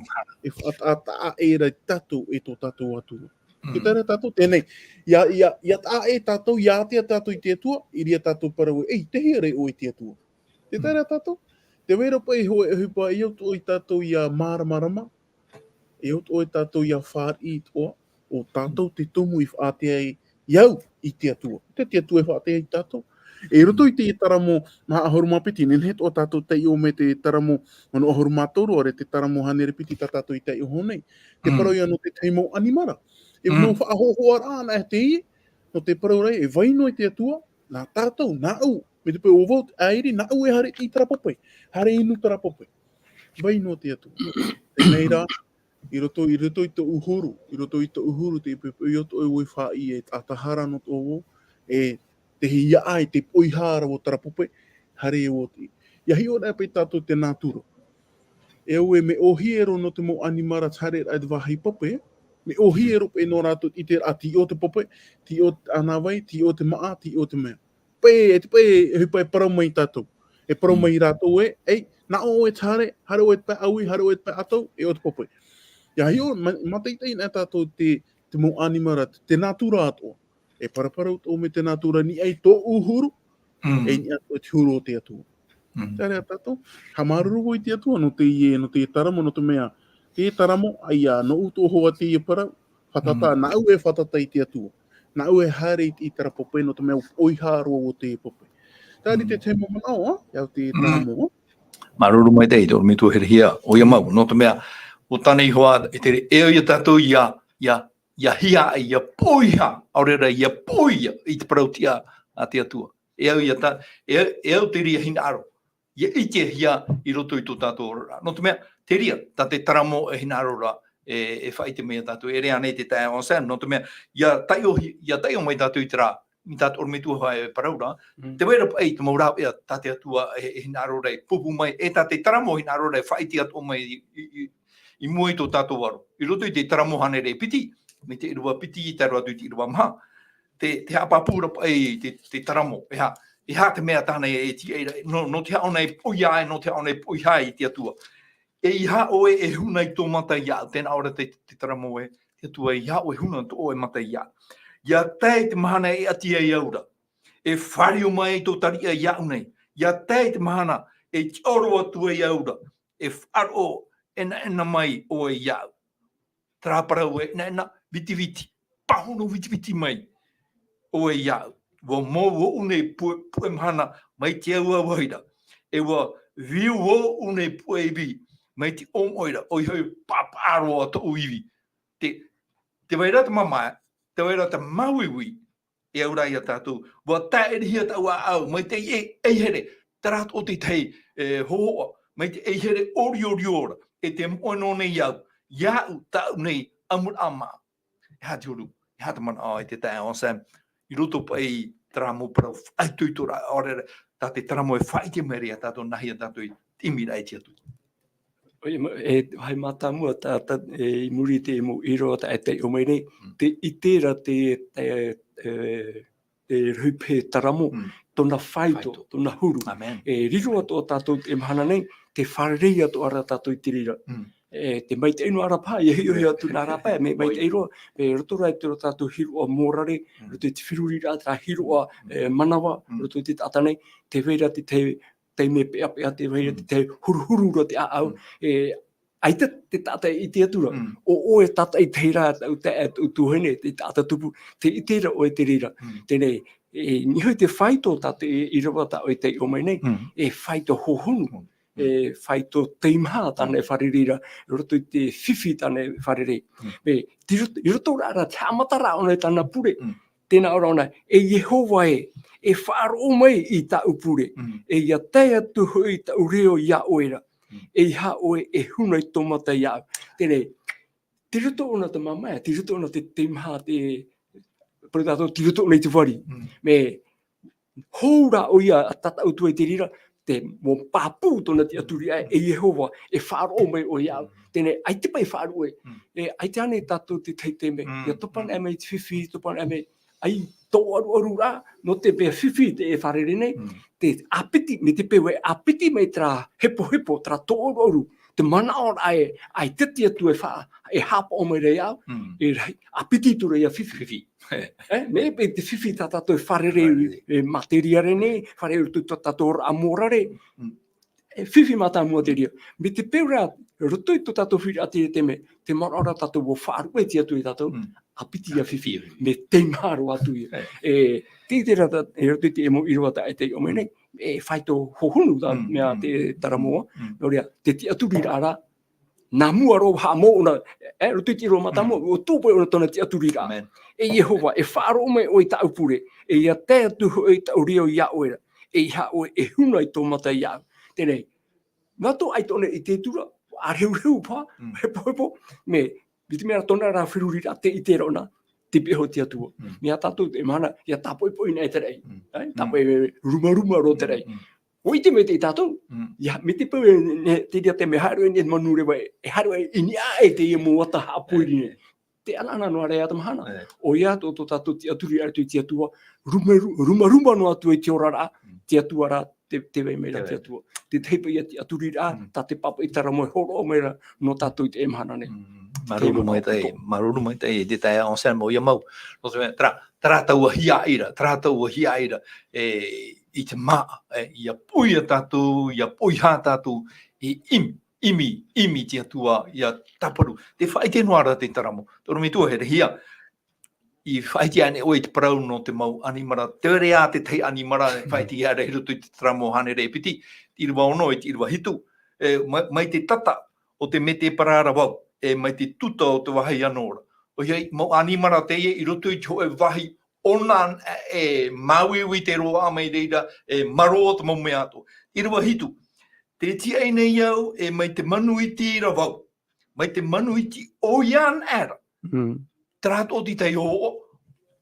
e faʻataʻa-, taʻa ʻē ra ia tātou e tō tātou Atua. Mm. Tē taea ra tātou, teie nei, ʻia, ʻia, ʻia taʻa ʻē tātou, ʻia ātea tātou i te Atua, i reira tātou parau ē, ei, tei hea ra ʻoe i te Atua. Tē taea ra Mm. tātou, tē vai ra paʻi hōʻē ʻohipa, e au atoʻa ia tātou ʻia māramarama, e au atoʻa ia tātou ʻia fāriʻi atoʻa, ʻo tātou te tumu i faʻaʻite ai i au i te Atua. Te, te Atua e faʻaʻite ai i tātou. E roto i te taramo maha ʻahuru mā piti, nehenehe atoʻa tātou taiʻo mai te taramo mano ʻahuru mā toru, ʻaore te taramo hānere piti tā tātou i taiʻo nei. Te Mm. parau ia nō te tahi mau ʻanimara. E Mm. mau faʻahōhoʻaraʻa ana e teie, nō te parau ra, e vai noa i te Atua, nā tātou, nāʻu, mai te peu ʻo vau, ʻaita, nāʻu e haere i terā pape, haere inu terā pape. Vai noa te Atua. Teie rā, i roto, i roto i tōʻu huru, i roto i tōʻu huru, te poʻipoʻi atoʻa e ʻua faʻaʻī e taʻata hara nō tō vau, e te hiaʻai, te poʻihā ra o terā pape, haere ʻo te. ʻIa hiʻo rā paʻi tātou te nātura. E au e mea ʻōhie roa nō te mau ʻanimara te haereraʻa i te vāhi pape, mea ʻōhie roa paʻi nō rātou i te, a, tīʻo te pape, tīʻo te ʻānāvai, tīʻo te māʻa, tīʻo te mea. Paʻi, e te paʻi, e ʻohipa e parau mai tātou. E parau Mm. mai rātou ē, ei, nā ʻoe te haere, haere ʻoe te pae ʻāui, haere ʻoe te pae ʻatau, e ʻo te pape. ʻIa hiʻo, mā-, mātaʻitaʻi na tātou te, te mau ʻanimara, te nātura atoʻa. E paraparau atoʻa mai te nātura, niʻa i tōʻu huru, Mm. e niʻa atoʻa i te huru o te Atua. Mm. Terā tātou, haʻamāuruuru vau i te Atua, nō teie, nō teie taramo, nō te mea, teie taramo, ʻaita, nōʻu atoʻa hoʻi teie parau, fātata, Mm. nāʻu e fātata i te Atua. Nāʻu e haere i, i terā pape, nō te mea ʻua poʻihā roa vau i teie pape. Terā Mm. te tahi mau manaʻo, ā, e au te Mm. taramo, ā. Māuruuru maitaʻi, te ʻorometua Herehia, ʻoia mau, nō te mea, ʻo tāna iho ā, e tere, e au ia tātou ʻia, ʻia, ʻia hiaʻai, ʻia poʻihā, ʻaore rā, ʻia poʻihā i te parau-tiʻa a te Atua. E au ia tā, e, e au terā hinaʻaro. ʻIa ʻitehia i roto i tō tātou oraraʻa. Nō te mea, terā, tā te taramo e hinaʻaro ra, e, e faʻaʻite mai ia tātou, e ʻere ānei te taeaʻe Anselme, nō te mea, ʻia taiʻo hi-, ʻia taiʻo mai tātou i terā, i tā te ʻorometua hoʻi e parau ra, Mm. tē vai ra paʻi te mau rāveʻa tā te Atua e, e hinaʻaro ra e pūpū mai, e tā te taramo hinaʻaro ra e faʻaʻite atoʻa mai i, i, i, i mua i tō tātou aro. I roto i te taramo hānere piti, mai te ʻīrava piti, tae roa atu i te ʻīrava maha, te, te haʻapāpū ra paʻi te, te taramo, e aha, e aha te mea tāna e, e tīaʻi ra, nō, nō te aha ʻōna e poʻihā ai, nō te aha ʻōna e poʻihā ai i te Atua. ʻEiaha ʻoe e huna i tō mata iāʻu, tē nā ʻō ra te, te taramo ē, te Atua, ʻeiaha ʻoe e huna tō ʻoe mata iāʻu. ʻIa tae te mahana e ʻati ai au ra, e fāriu mai tō tariʻa iāʻu nei. ʻIa tae te mahana e tiʻa roa atu ai au ra, e faʻaroʻo ʻenaʻena mai ʻoe iāʻu. Terā parau ē, ʻenaʻena, vitiviti, pāhono vitiviti mai ʻoe iāʻu. ʻUa mau ōʻu nei puʻe, puʻe mahana mai te auahi ra. E ʻua viu ōʻu nei puʻe ivi mai te ʻōmoʻe ra. ʻOia hoʻi, pāpaʻa roa tōʻu ivi. Te, tē vai ra te mamae, tē vai ra te māuiui, e au ra ia tātou. ʻUa taʻerehia tāʻu ʻāʻau, mai te ʻei-, ʻeihere, terā atoʻa te tahi, e, hōhoʻa, mai te ʻeihere ʻoriʻorio ra, e te moʻe noa nei au, iāʻu, tāʻu nei ʻamuraʻa māʻa. E aha te huru, e aha te manaʻo i te taeaʻe Anselme, i roto paʻi i terā mau parau faʻaitoitoraʻa, ʻaore rā, tā te taramo e faʻaʻite mai ra ia tātou, nāhea tātou i ʻimiraʻa i te Atua. ʻOia, ma-, e, hai mātāmua, tā, tā, e, i muri i te mau ʻīrava tā e taiʻo mai nei, Mm. tē ʻite ra te, te, e, te rohipehe taramo, Mm. tōna fāito, Fāito. tōna huru. Amen. E riro atoʻa tātou te mahana nei, tē fārerei atoʻa ra tātou i te reira. Mm. E, te maitaʻi noa ra paha, ʻia hiʻohia atu nā rāpae, mea maitaʻi roa, i roto rā i te, tō tātou hīroʻa mōrare, Mm. roto i te feruriraʻa, terā hīroʻa, Mm. e, manava, Mm. roto i te taʻata nei, tē vai ra te, te, taime peʻapeʻa, tē vai ra te, Mm. te huruhuru ra te ʻāʻau, Mm. e, ʻaita te taʻata e ʻite atu ra. Mm. ʻO, ʻo ʻoe tātaʻitahi rā, tāʻu taeaʻe, tāʻu tuahine, te taʻata tupu, tē ʻite ra ʻoe te reira. Mm. Teie nei, e, niʻa hoʻi te fāito tā te ʻīrava tā ʻoe i taiʻo mai nei, Mm. e fāito hōhonu, Mm. e fāito teimaha tāna e Mm. fārerei ra, i roto i te fifi tāna e fārerei. Mm. Mea, i roto, i roto rā ra, te haʻamataraʻa ʻōna i tāna pure, Mm. tē nā ʻō ra ʻōna, e Iehova ē, e faʻaroʻo mai i tāʻu pure, Mm. e ʻia tae atu hoʻi tāʻu reo iā ʻoe ra, Mm. ʻeiaha ʻoe e huna i tō mata iāʻu. Teie nei, tei roto ʻōna te mamae, tei roto ʻōna te, te teimaha, te, parau tātou, tei roto ʻōna i te vari. Mm. Mea, hou rā ʻoia, tā tāʻu tuahine i te reira, te, ʻua pāpū tōna tiʻaturi ē, e Iehova, e faʻaroʻo mai ʻoe iāʻu. Mm. Teie nei, ʻaita paʻi e faʻaruʻe. Mm. E, ʻaita ānei tātou te tahi taime, Mm. ʻia topa Mm. noa mai te fifi, topa noa mai, ʻaita tōʻaruʻaru rā, nō te mea fifi tē fārerei nei, Mm. te ʻāpiti, mai te peu e ʻāpiti mai terā hepohepo, terā tōʻaruʻaru, te manaʻo ra ē, ʻaita te Atua e fa-, e haʻapaʻo mai ra iāʻu, Mm. e rahi, ʻāpiti atu ra ʻia fifi. Fifi. E, mea paʻi te fifi tā tātou e fārerei, Fārerei. e, materiare nei, fārerei i tō tātou oraraʻa mōrare. Mm. E fifi mātāmua te reira. Me te peu rā, roto i tō tātou fīraʻa te, te mea, te manaʻo rā tātou ʻua faʻaruʻe te Atua ia tātou, Mm. ʻa piti ia fifi. Fifi. Mea teimaha roa atu ia. E. E, te, te rā tā, e roto i te mau ʻīrava tā e tei ʻō mai nei, e fāito hohonu tā Mm, mea mm, te taramo. Mm. Nō reira, te tiʻaturiraʻa rā, nā mua roa haʻamou ʻōna, e, roto i te ʻīrava mātāmua, Mm. ʻua tō paʻi ʻōna tōna tiʻaturiraʻa. Amen. E Iehova, e faʻaroʻo mai ʻoe i tāʻu pure, e ʻia tae atu hoʻi tāʻu reo iā ʻoe ra, ʻeiaha ʻoe e huna i tō mata iāʻu. Teie nei, nā tō ʻaito nei i te tura, ʻa rehurehu paha, Mm. hepohepo, mea, i te mea tōna rā feruriraʻa te ʻite ra ʻōna, te pihaʻi o te Atua. Mm. Mea tātou te mahana, ʻia tāpoʻipoʻi nei te raʻi. Mm. Ai, Mm. tāpoʻi rumaruma roa te raʻi. Mm. ʻUa ʻite mai tātou, Mm. ʻia, mai te peu e, ne, te reira te mea haere nei manureva, e haere i niʻa i teie mau ata haʻapoiri nei. E. Te anaana noa ra ia te mahana. E. ʻOia tō, tō tātou tiʻaturiraʻa i te Atua, ruma, ru-, rumaruma noa atu i te oraraʻa, Mm. te Atua rā, te, te vai mai ra Te te vai. Atua. Te tahi paʻi ia tiʻaturiraʻa, Mm. tā te pāpaʻi taramo e hōroʻa mai ra nō tātou i teie mahana nei. Mm. Māuruuru maitaʻi, māuruuru maitaʻi, te taeaʻe Anselme, ʻoia mau. Nō te mea, terā, terā taua hiaʻai ra, terā taua hiaʻai ra, e, i te māʻa, e, ʻia poʻihā tātou, ʻia poʻihā tātou, e, ʻimi, ʻimi, ʻimi te Atua, ʻia tāparu. Te faʻaʻite noa ra te taramo. Te ʻorometua, e rehia, i faʻaʻite ānei ʻoe i te parau nō te mau ʻanimara, te reira te tahi ʻanimara, e faʻaʻite ia ra i roto i te taramo hānere e piti, ʻīrava ono i te ʻīrava hitu, e, mai, mai te tata o te mētēpara ra vau, e mai te tuta o te vāhi anō ra. ʻOia, mau ʻanimara teie i roto i te hōʻē vāhi ʻōna e māuiui te roaʻa mai reira, e marō te mau mea atoʻa. ʻĪrava hitu, tē tiaʻi nei au, e mai te manu iti ra vau, mai te manu iti ʻoia anaʻe ra. Mm. Terā atoʻa te tahi hōhoʻa,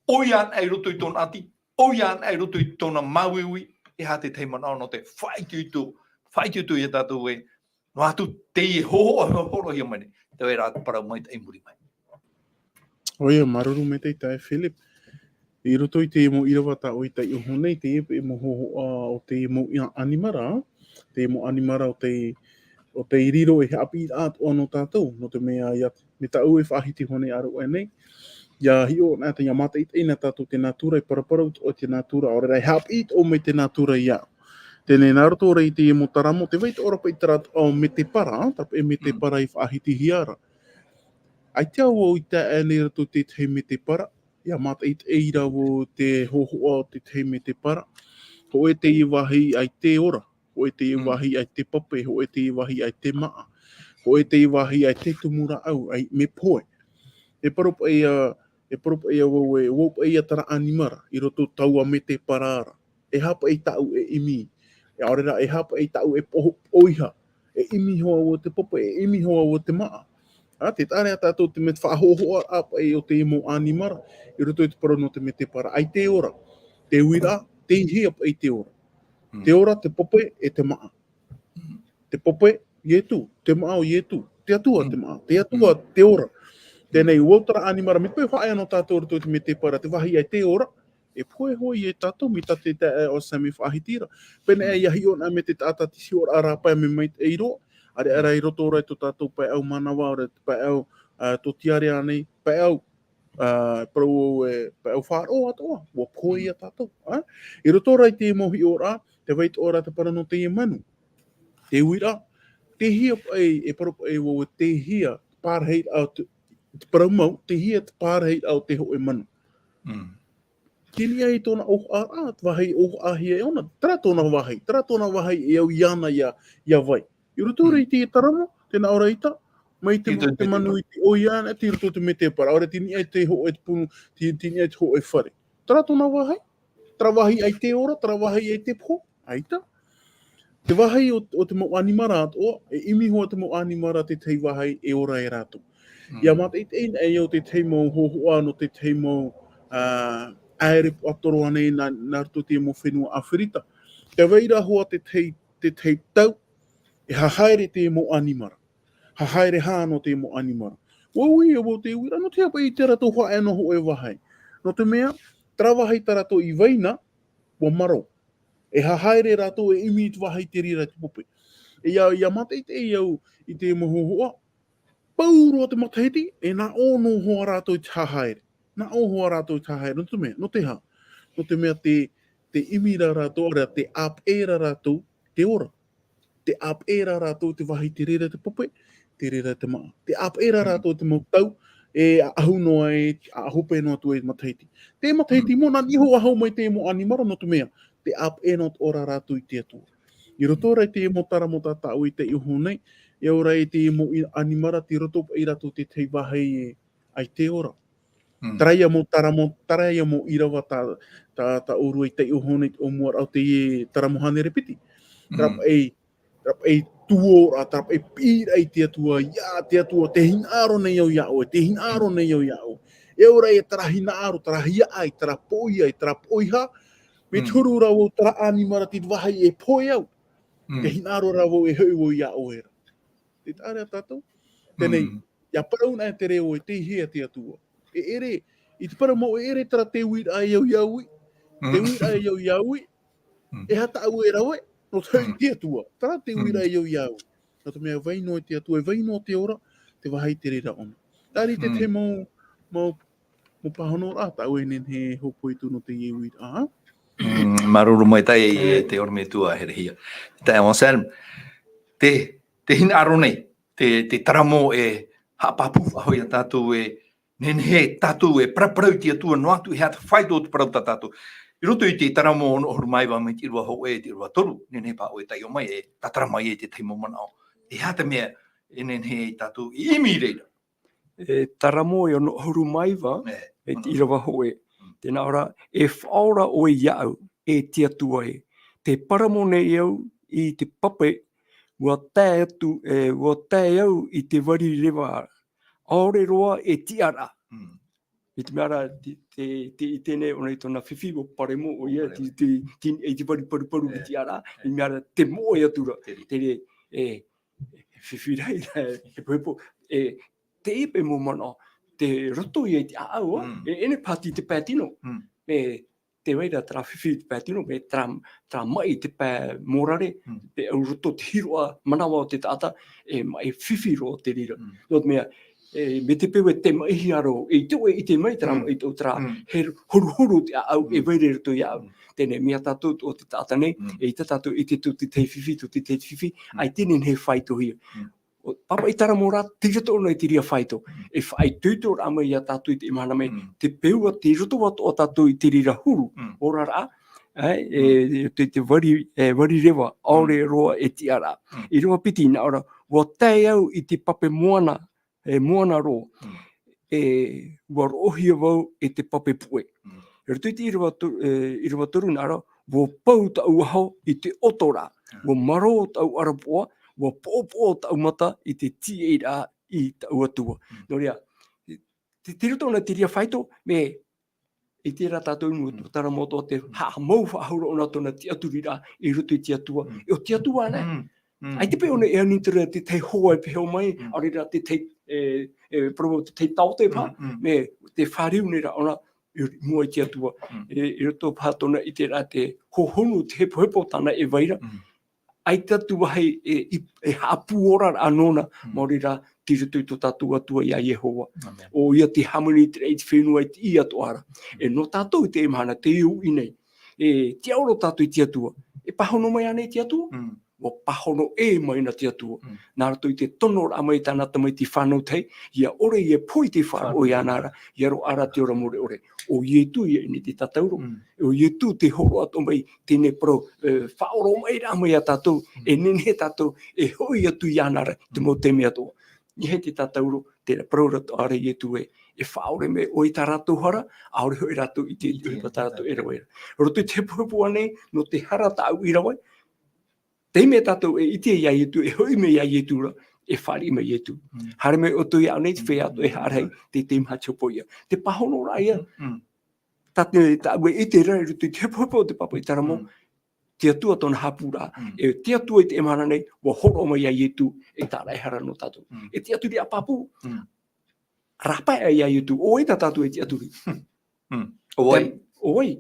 ʻoia anaʻe i roto i tōna ʻati, ʻoia anaʻe i roto i tōna māuiui, e aha te tahi manaʻo nō te faʻaitoito, faʻaitoito ia tātou ē, noa atu teie hōhoʻa, hōroʻahia mai nei, te vai ra te parau maitaʻi i muri mai. ʻOia, māuruuru maitaʻi taeaʻe Philip. I roto i te mau ʻīrava tā ʻoe i taiʻo iho nei, teie paʻi mau hōhoʻa o te mau ia ʻanimara, te mau ʻanimara o te, o te riro e haʻapiʻiraʻa atoʻa nō tātou, nō te mea ia, mai tāʻu e faʻahiti iho nei ʻāruʻe nei, ʻia hiʻo na, ʻia mātaʻitaʻi na tātou te nātura, e paraparau atoʻa te nātura, ʻaore rā e haʻapiʻi atoʻa mai te nātura ia. Teie nei, nā roto rā i te mau taramo, tē vai atoʻa ra paʻi terā atoʻa mau mētēpara, terā paʻi mētēpara i faʻahitihia ra. ʻAita vau i tae nei i roto i te tahi mētēpara, ʻia mātaʻitaʻi ra vau te hōhoʻa o te tahi mētēpara. Hōʻē teie vāhi ʻaita e ora, hōʻē teie vāhi ʻaita e pape, hōʻē teie vāhi ʻaita e māʻa, hōʻē teie vāhi ʻaita e tumu rāʻau, ʻaita mea pohe. E parau paʻi ia, e parau paʻi ia vau ē, ʻo vau paʻi ia terā ʻanimara, i roto i taua mētēpara ra. E aha paʻi tāʻu e ʻimi, e ʻaore rā, e aha paʻi tāʻu e poho, poiha, e ʻimi iho au i te pape, e ʻimi iho au i te māʻa. ʻĀ, tē taʻa ra ia tātou te mea faʻahōhoʻa paʻi o te mau ʻanimara, i roto i te parau nō te mētēpara, ʻaita e ora. Te uiraʻa, tei hea paʻi te ora. Mm. Te ora, te pape, e te māʻa. Mm. Te pape, Ietu, te māʻa ʻo Ietu, te Atua, te māʻa, te Atua, te ora. Teie nei, ʻo vau terā ʻanimara, mea pohe faʻaea nō tātou i roto i te mētēpara, te vāhi ʻaita e ora, e pohe hoʻi ia tātou, mai tā te taeaʻe Anselme i faʻahiti ra. Pēnei ʻia hiʻo na mai te taʻata te hiʻoraʻa rāpae mea maitaʻi roa, ʻareʻa rā i roto rā i tō tātou paeʻau manava, ʻaore te paeʻau, ā, tōtiare ānei, paeʻau, ā, parau ē, paeʻau faʻaroʻo atoʻa, ʻua pohe ia tātou, ā? I roto rā i te mau hiʻoraʻa, tē vai atoʻa ra te parau nō teie manu. Te uiraʻa, tei hea paʻi, e parau paʻi vau ē, tei hea te pārahiraʻa o te, te parau mau, tei hea te pārahiraʻa o te hōʻē manu. Mm. Tei niʻa i tōna ʻōhaʻa, te vāhi ʻōhaʻahia e ʻōna, terā tōna vāhi, terā tōna vāhi e au iāna ʻia, ʻia vai. I roto rā i te taramo, tē nā ʻō ra ʻaita, mai te, te manu iti ʻoia anaʻe, tei roto i te mētēpara, ʻaore tei niʻa i te hōʻē punu, tei, tei niʻa i te hōʻē fare. Terā tōna vāhi, terā vāhi ʻaita e ora, terā vāhi ʻaita e pohe, ʻaita. Te vāhi o, o te mau ʻanimara atoʻa, e ʻimi iho ā te mau ʻanimara te tahi vāhi e ora e rātou. Mm. ʻIa mātaʻitaʻi na e au te tahi mau hōhoʻa nō te tahi mau, ā, ʻāere puaʻatoro ānei nā, nā roto i te mau fenua ʻĀfirita. Tē vai ra hoʻi te tahi, te tahi tau, e hahaere te mau ʻanimara. Hahaere hā nō te mau ʻanimara. ʻUa ui, ʻua ui au te uiraʻa, nō te aha paʻi tē rātou faʻaea nō hōʻē vāhi. Nō te mea, terā vāhi tā rātou i vai na, ʻua marō. E hahaere rātou e ʻimi i te vāhi te reira te pape. E ʻia, ʻia mātaʻitaʻi au i te mau hōhoʻa, pauroa te matahiti, e nā ʻō noa hoʻi rātou i te hahaere. Nā ʻō hoʻi rātou i te hahaere. Nō te mea, nō te aha? Nō te mea te, te ʻimi ra rātou, ʻaore rā, te ʻāpeʻe ra rātou, te ora. Te ʻāpeʻe ra rātou te vāhi te reira te pape, te reira te māʻa. Te ʻāpeʻe ra rātou te mau tau, e ʻaʻahu noa e, ʻaʻahu paʻi noa atu e matahiti. Te matahiti mō, nā niʻa iho ʻahu mai te mau ʻanimara nō te mea, te ʻāpeʻe noa atoʻa ra rātou i te Atua. I roto ra i te mau taramo tā tāʻu i taiʻo iho nei, e ora i te mau i-, ʻanimara tei roto paʻi rātou te tahi vāhi e, ʻaita e ora. Terā ia mau taramo, terā ia mau ʻīrava tā, tā, tā ʻōrua i taiʻo iho nei, ʻōmuaraʻa o teie taramo hānere piti. Terā paʻi, terā paʻi tuōraʻa, terā paʻi piʻiraʻa i te Atua, ia te Atua, tē hinaʻaro nei au iā ʻoe, tē hinaʻaro nei au iā ʻoe. E ora e terā hinaʻaro, terā hiaʻai, terā poʻia, terā poʻihā, mea te huru ra vau terā ʻanimara tei te vāhi e pohe au. Tē hinaʻaro ra vau e hoʻi vau iā ʻoe ra. Tē taʻa ra tātou. Teie nei, ʻia parau na te reo e tei hea te Atua. E ʻere, i te parau mau e ʻere terā te uiraʻa e au iā ui. Te uiraʻa e au iā ui. E aha tāʻu e rave, nō te hoʻi te Atua. Terā te uiraʻa e au iā ui. Nō te mea vai noa te Atua, e vai noa te ora, te vāhi te reira ʻōna. Terā te, te mau, mau, mau pāhonoraʻa tāʻu e nehenehe e hōpoi atu nō teie uiraʻa, ha? Mm, māuruuru maitaʻi e te ʻorometua Herehia. Taeaʻe Anselme, te, te hinaʻaro nei, te, te taramo e haʻapāpū faʻahou iā tātou e nehenehe tātou e paraparau i te Atua noa atu e aha te faito o te parau tā tātou. I roto i te taramo ono ʻahuru mā iva mai te ʻīrava hōʻē, te ʻīrava toru, nehenehe paʻi ʻoe e taiʻo mai, e tātara mai e te tahi mau manaʻo. E aha te mea e nehenehe ai tātou e ʻimi i reira. E taramo e ono ʻahuru mā iva, e te ʻīrava hōʻē. Tē nā ʻō ra, e faʻaora ʻoe iāʻu, e te Atua ē. Tē paramo nei au i te pape, ʻua tae atu, e, ʻua tae au i te vari reva. ʻAore roa e tiʻaraʻa. I te mea ra, te, te, te ʻite nei ʻōna i tōna fifi, ʻua paremo ʻoia, te, te, te, i te vari paruparu i tiʻaraʻa, i te mea ra, tē moʻe atu ra. Te, e, fifi rahi, e, hepohepo, e, te ipe mau manaʻo, tē roto ia i te ʻāʻau, e, ʻeʻere paha te pae tino. E, tē vai ra terā fifi te pae tino, e terā, terā maʻi te pae mōrare, te au roto te hiroʻa manaʻo o te taʻata, e maʻi fifi roa te reira. Nō te mea, e, mai te peu e tē maʻihia roa, e ʻite ʻoe, ʻite mai terā maʻi tō terā, he horuhoru te ʻāʻau, e vai ra i roto iāʻu. Teie nei, mai iā tātou tō te taʻata nei, e ʻaita tātou i ʻite tō te tahi fifi, tō te tahi fifi, ʻaita e nehenehe e faitohia. ʻO, pāpaʻi taramo ra, tei roto ʻōna i te reira faito. E faʻaitoitoraʻa mai iā tātou i teie mahana mai, te peu atoʻa, tei roto atoʻa tātou i te reira huru, oraraʻa, e, e, te, te vari, e, vari reva, ʻaore roa e tiʻaraʻa. ʻĪrava piti, nā ʻō ra, ʻua tae au i te pape moana, e, moana roa. E, ʻua roʻohia vau e te pape puʻe. I roto i te ʻīrava to-, e, ʻīrava toru nā ʻō ra, ʻua pau tāʻu aho i te ʻoto ra, ʻua marō tāʻu ʻarapoʻa, ʻua poʻopoʻo tāʻu mata i te tīaʻiraʻa i tāʻu Atua. Nō reira, te, tei roto ʻōna te reira faito, mea, i terā tātou i mua, taramo atoʻa te haʻamau faʻahou ra ʻōna tōna tiʻaturiraʻa i roto i te Atua. E ʻo te Atua ānei. ʻAita paʻi ʻōna e ani atu ra te tahi hoa e peho mai, ʻaore ra te tahi, e, e, parau te tahi taote paha, mea tē fāriu nei ra ʻōna i mua i te Atua. E, i roto paha tōna ʻiteraʻa te hohonu, te hepohepo tāna e vai ra. ʻAita atu vāhi e, i, e haʻapūoraraʻa nōna, maori rā, tei roto i tō tātou Atua iā Iehova. ʻO ia te hāmani i te raʻi, i te fenua, i te ʻī atoʻa ra. E nō tātou i teie mahana, teie uʻi nei. E tiʻaoro tātou i te Atua. E pāhono mai ānei te Atua? ʻUa pāhono ʻē mai na te Atua. Nā roto i te tonoraʻa mai tāna tamaiti fānau tahi, ʻia ʻore ʻia pohe i te faʻaroʻo iāna ra, ʻia roaʻa ra te ora mure ʻore. ʻO Ietu ia ʻinei te tatauro. ʻO Ietu tē hōroʻa atoʻa mai, teie nei parau, e, faʻaoromaʻiraʻa mai iā tātou, e nehenehe tātou e hoʻi atu iāna ra, te mau taime atoʻa. Ia hei te tatauro, terā parau ra atoʻa ra Ietu ē, e faʻaʻore mai ʻoe i tā rātou hara, ʻaore hoʻi rātou i te, i te ʻohipa tā rātou e rave ra. Roto i te hepohepo ānei, nō te hara tāʻu i rave, teie nei tātou e ʻite iā Ietu, e hoʻi mai iā Ietu ra, e fāriʻi mai Ietu. Haere mai ʻoutou iāʻu nei, te feiā atoʻa e haʻarahi, te, te maha te hopoiʻa. Te pāhonoraʻa ia, tā te, tāʻu e ʻite ra i roto i te hepohepo o te pāpaʻi taramo, te Atua tōna haʻapūraʻa. E te Atua i teie mahana nei, ʻua hōroʻa mai iā Ietu, e tāraʻehara nō tātou. E tiʻaturi ʻāpapū. Rāpae iā Ietu, ʻo vai tā tātou e tiʻaturi? ʻO vai? ʻO vai?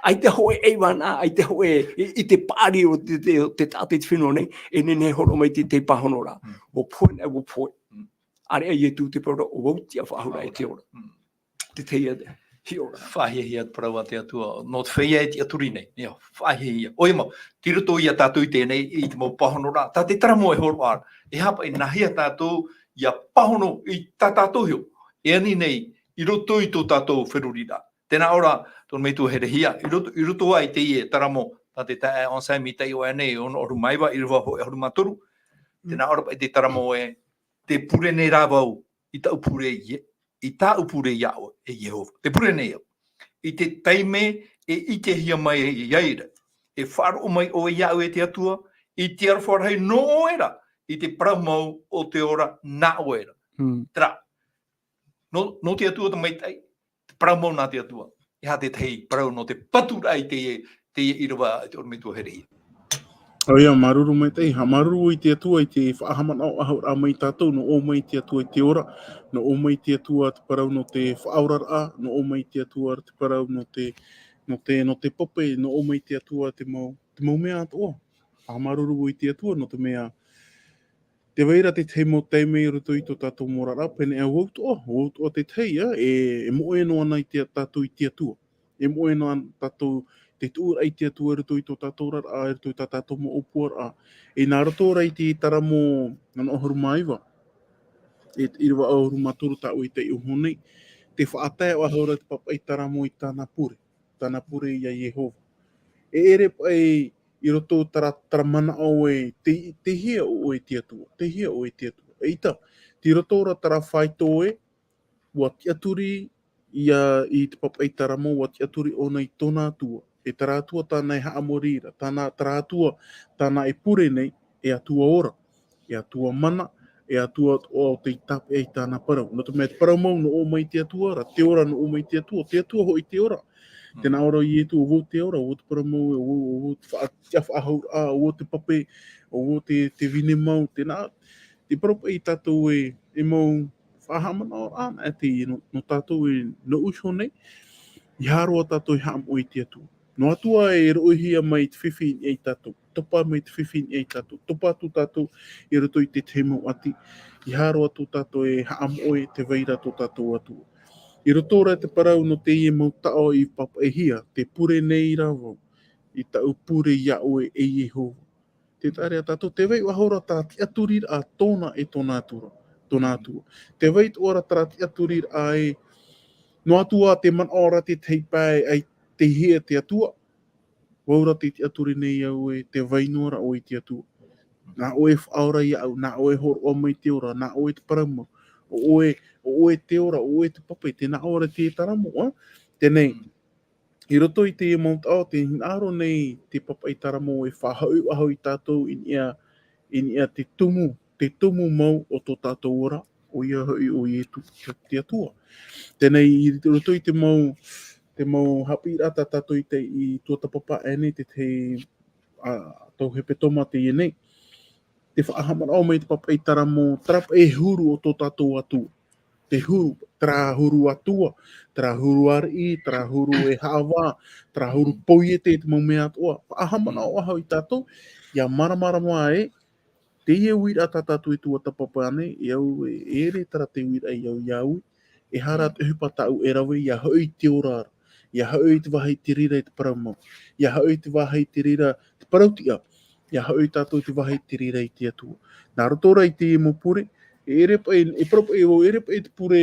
ʻAita hōʻē ʻaivana, ʻaita hōʻē i, i te paʻari o te, te, o te taʻata i te fenua nei, e nehenehe e hōroʻa mai te, te pāhonoraʻa. ʻUa pohe, ʻua pohe. ʻĀreʻa Ietu te parau ra, ʻo vau te tiʻafaʻahouraʻa i te ora. Te tahi atu. Te ora. Faʻahiahia te parau a te Atua, nō te feiā e tiʻaturi nei, ia, faʻahiahia. ʻOia mau, tei roto ia tātou i teie nei, i te mau pāhonoraʻa, tā te taramo e hōroʻa ra. E aha paʻi, nāhea tātou ia pāhono i tā tātou iho, e ani nei, i roto i tō tātou feruriraʻa. Tēnā ora, tō metua herehia, i roto, i roto ai teie taramo, tā te taeaʻe Anselme i taiʻo aʻe nei, ono ʻahuru mā iva, ʻīrava hōʻē ʻahuru mā toru. Tēnā ora paʻi te taramo ē, tē pure nei rā vau, i tāʻu pure i, i tāʻu pure iā ʻoe, e Iehova. Tē pure nei au. I te taime e ʻitehia mai ai ra, e faʻaroʻo mai ʻoe iāʻu e te Atua, i te aroha rahi nō ʻoe ra, i te parau mau o te ora nā ʻoe ra. Hmm. Terā, nō, nō te Atua te maitaʻi, te parau mau nā te Atua. E aha te tahi parau nō te paturaʻa i teie, teie ʻīrava, e te ʻorometua herehia. ʻOia, māuruuru maitaʻi, haʻamāuruuru i te Atua i te faʻahaʻamanaʻo ʻahuraʻa mai tātou, nō ʻō mai te Atua i te ora, nō ʻō mai te Atua te parau nō te faʻaoraraʻa, nō ʻō mai te Atua te parau nō te, nō te, nō te pape, nō ʻō mai te Atua te mau, te mau mea atoʻa. Haʻamāuruuru i te Atua nō te mea, tē vai ra te tahi mau taime i roto i tō tātou mau oraraʻa, pēnei ʻo vau atoʻa, vau atoʻa te tahi, ā, e, e moʻe noa ana i te, tātou i te Atua. E moʻe noa tātou te tuʻuraʻa i te Atua i roto i tō tātou oraraʻa, i roto i tā tātou mau ʻōpuaraʻa. E nā roto rā i te taramo ono ʻahuru mā iva, e, ʻīrava ʻahuru mā toru tāʻu i taiʻo iho nei, tē faʻatae ʻoe ra te pāpaʻi taramo i tāna pure, tāna pure iā Iehova. E ʻere paʻi i roto terā, terā manaʻo ē, tei, tei hea ʻoe te Atua, tei hea ʻoe te Atua. ʻEita, tei roto ra terā faito ē, ʻua tiʻaturi ia i te pāpaʻi taramo, ʻua tiʻaturi ʻōna i tōna Atua. E terā Atua tāna e haʻamori ra, tāna, terā Atua tāna e pure nei, e Atua ora, e Atua mana, e Atua o tei tāpeʻa i tāna parau. Nō te mea te parau mau nō ʻō mai te Atua ra, te ora nō ʻō mai te Atua, te Atua hoʻi te ora. Mm. Tēnā ora Ietu, ʻo vau te ora, ʻo vau te parau mau, ʻo vau, ʻo vau te faʻa-, te faʻahauraʻa, ʻo vau te pape, ʻo vau te, te vine mau, tēnā, te parau paʻi tātou e, e mau faʻahaʻamanaʻoraʻa ana e teie nō, nō tātou e nō iho nei, ʻeiaha roa tātou e haʻamoʻe i te Atua. Nō Atua e roʻohia mai te fifi i niʻa ia tātou, topa mai te fifi i niʻa ia tātou, topa atu tātou i roto i te tahi mau ʻati, ʻeiaha roa tō tātou e haʻamoʻe tē vai ra tō tātou Atua. I roto rā te parau nō teie mau taʻo i pāpaʻihia, tē pure nei rā vau, i tāʻu pure iā ʻoe e Iehova. Tē taʻa ra ia tātou, tē vai ʻoe ra terā tiʻaturiraʻa tōna e tōna Atua, tōna Atua. Tē vai atoʻa ra terā tiʻaturiraʻa ē, nō Atua te manaʻo ra te tahi pae ʻaita e hia te Atua, vau ra tē tiʻaturi nei au ē, tē vai noa ra ʻoe i te Atua. Nā ʻoe e faʻaora iāʻu, nā ʻoe e hōroʻa mai te ora, nā ʻoe te parau mau, ʻo ʻoe, ʻo ʻoe te ora, ʻo ʻoe te pape, tēnā ora te taramo, ā? Teie nei, i roto i te mau taʻo, tē hinaʻaro nei te pāpaʻi taramo e faʻahoʻi ʻaho ia tātou i niʻa, i niʻa te tumu, te tumu mau o tō tātou ora, ʻoia hoʻi ʻo Ietu, te, te Atua. Teie nei, i roto i te mau, te mau haʻapiʻiraʻa tā tātou i te, i tuatāpapa aʻe nei, te tahi, ā, tau hepetoma teie nei. Te faʻahaʻamanaʻo mai te pāpaʻi taramo, terā paʻi huru o tō tātou Atua. Te huru, terā huru Atua, terā huru ariʻi, terā huru e haʻavā, terā huru poiete, te mau mea atoʻa. Faʻahaʻamanaʻo ʻaho ia tātou, ʻia māramarama ē, teie uiraʻa tā tātou e tuatāpapa nei, e au, e, e ʻere terā te uiraʻa i au, i au, ʻeiaha rā te ʻohipa tāʻu e rave, ʻia hoʻi i te ora ra, ʻia hoʻi i te vāhi i te reira i te parau mau, ʻia hoʻi i te vāhi i te reira te parau tiʻa, ʻia hoʻi tātou i te vāhi i te reira i te Atua. Nā roto rā i te mau pure, e ʻere paʻi, e parau paʻi, ʻo ʻere paʻi te pure,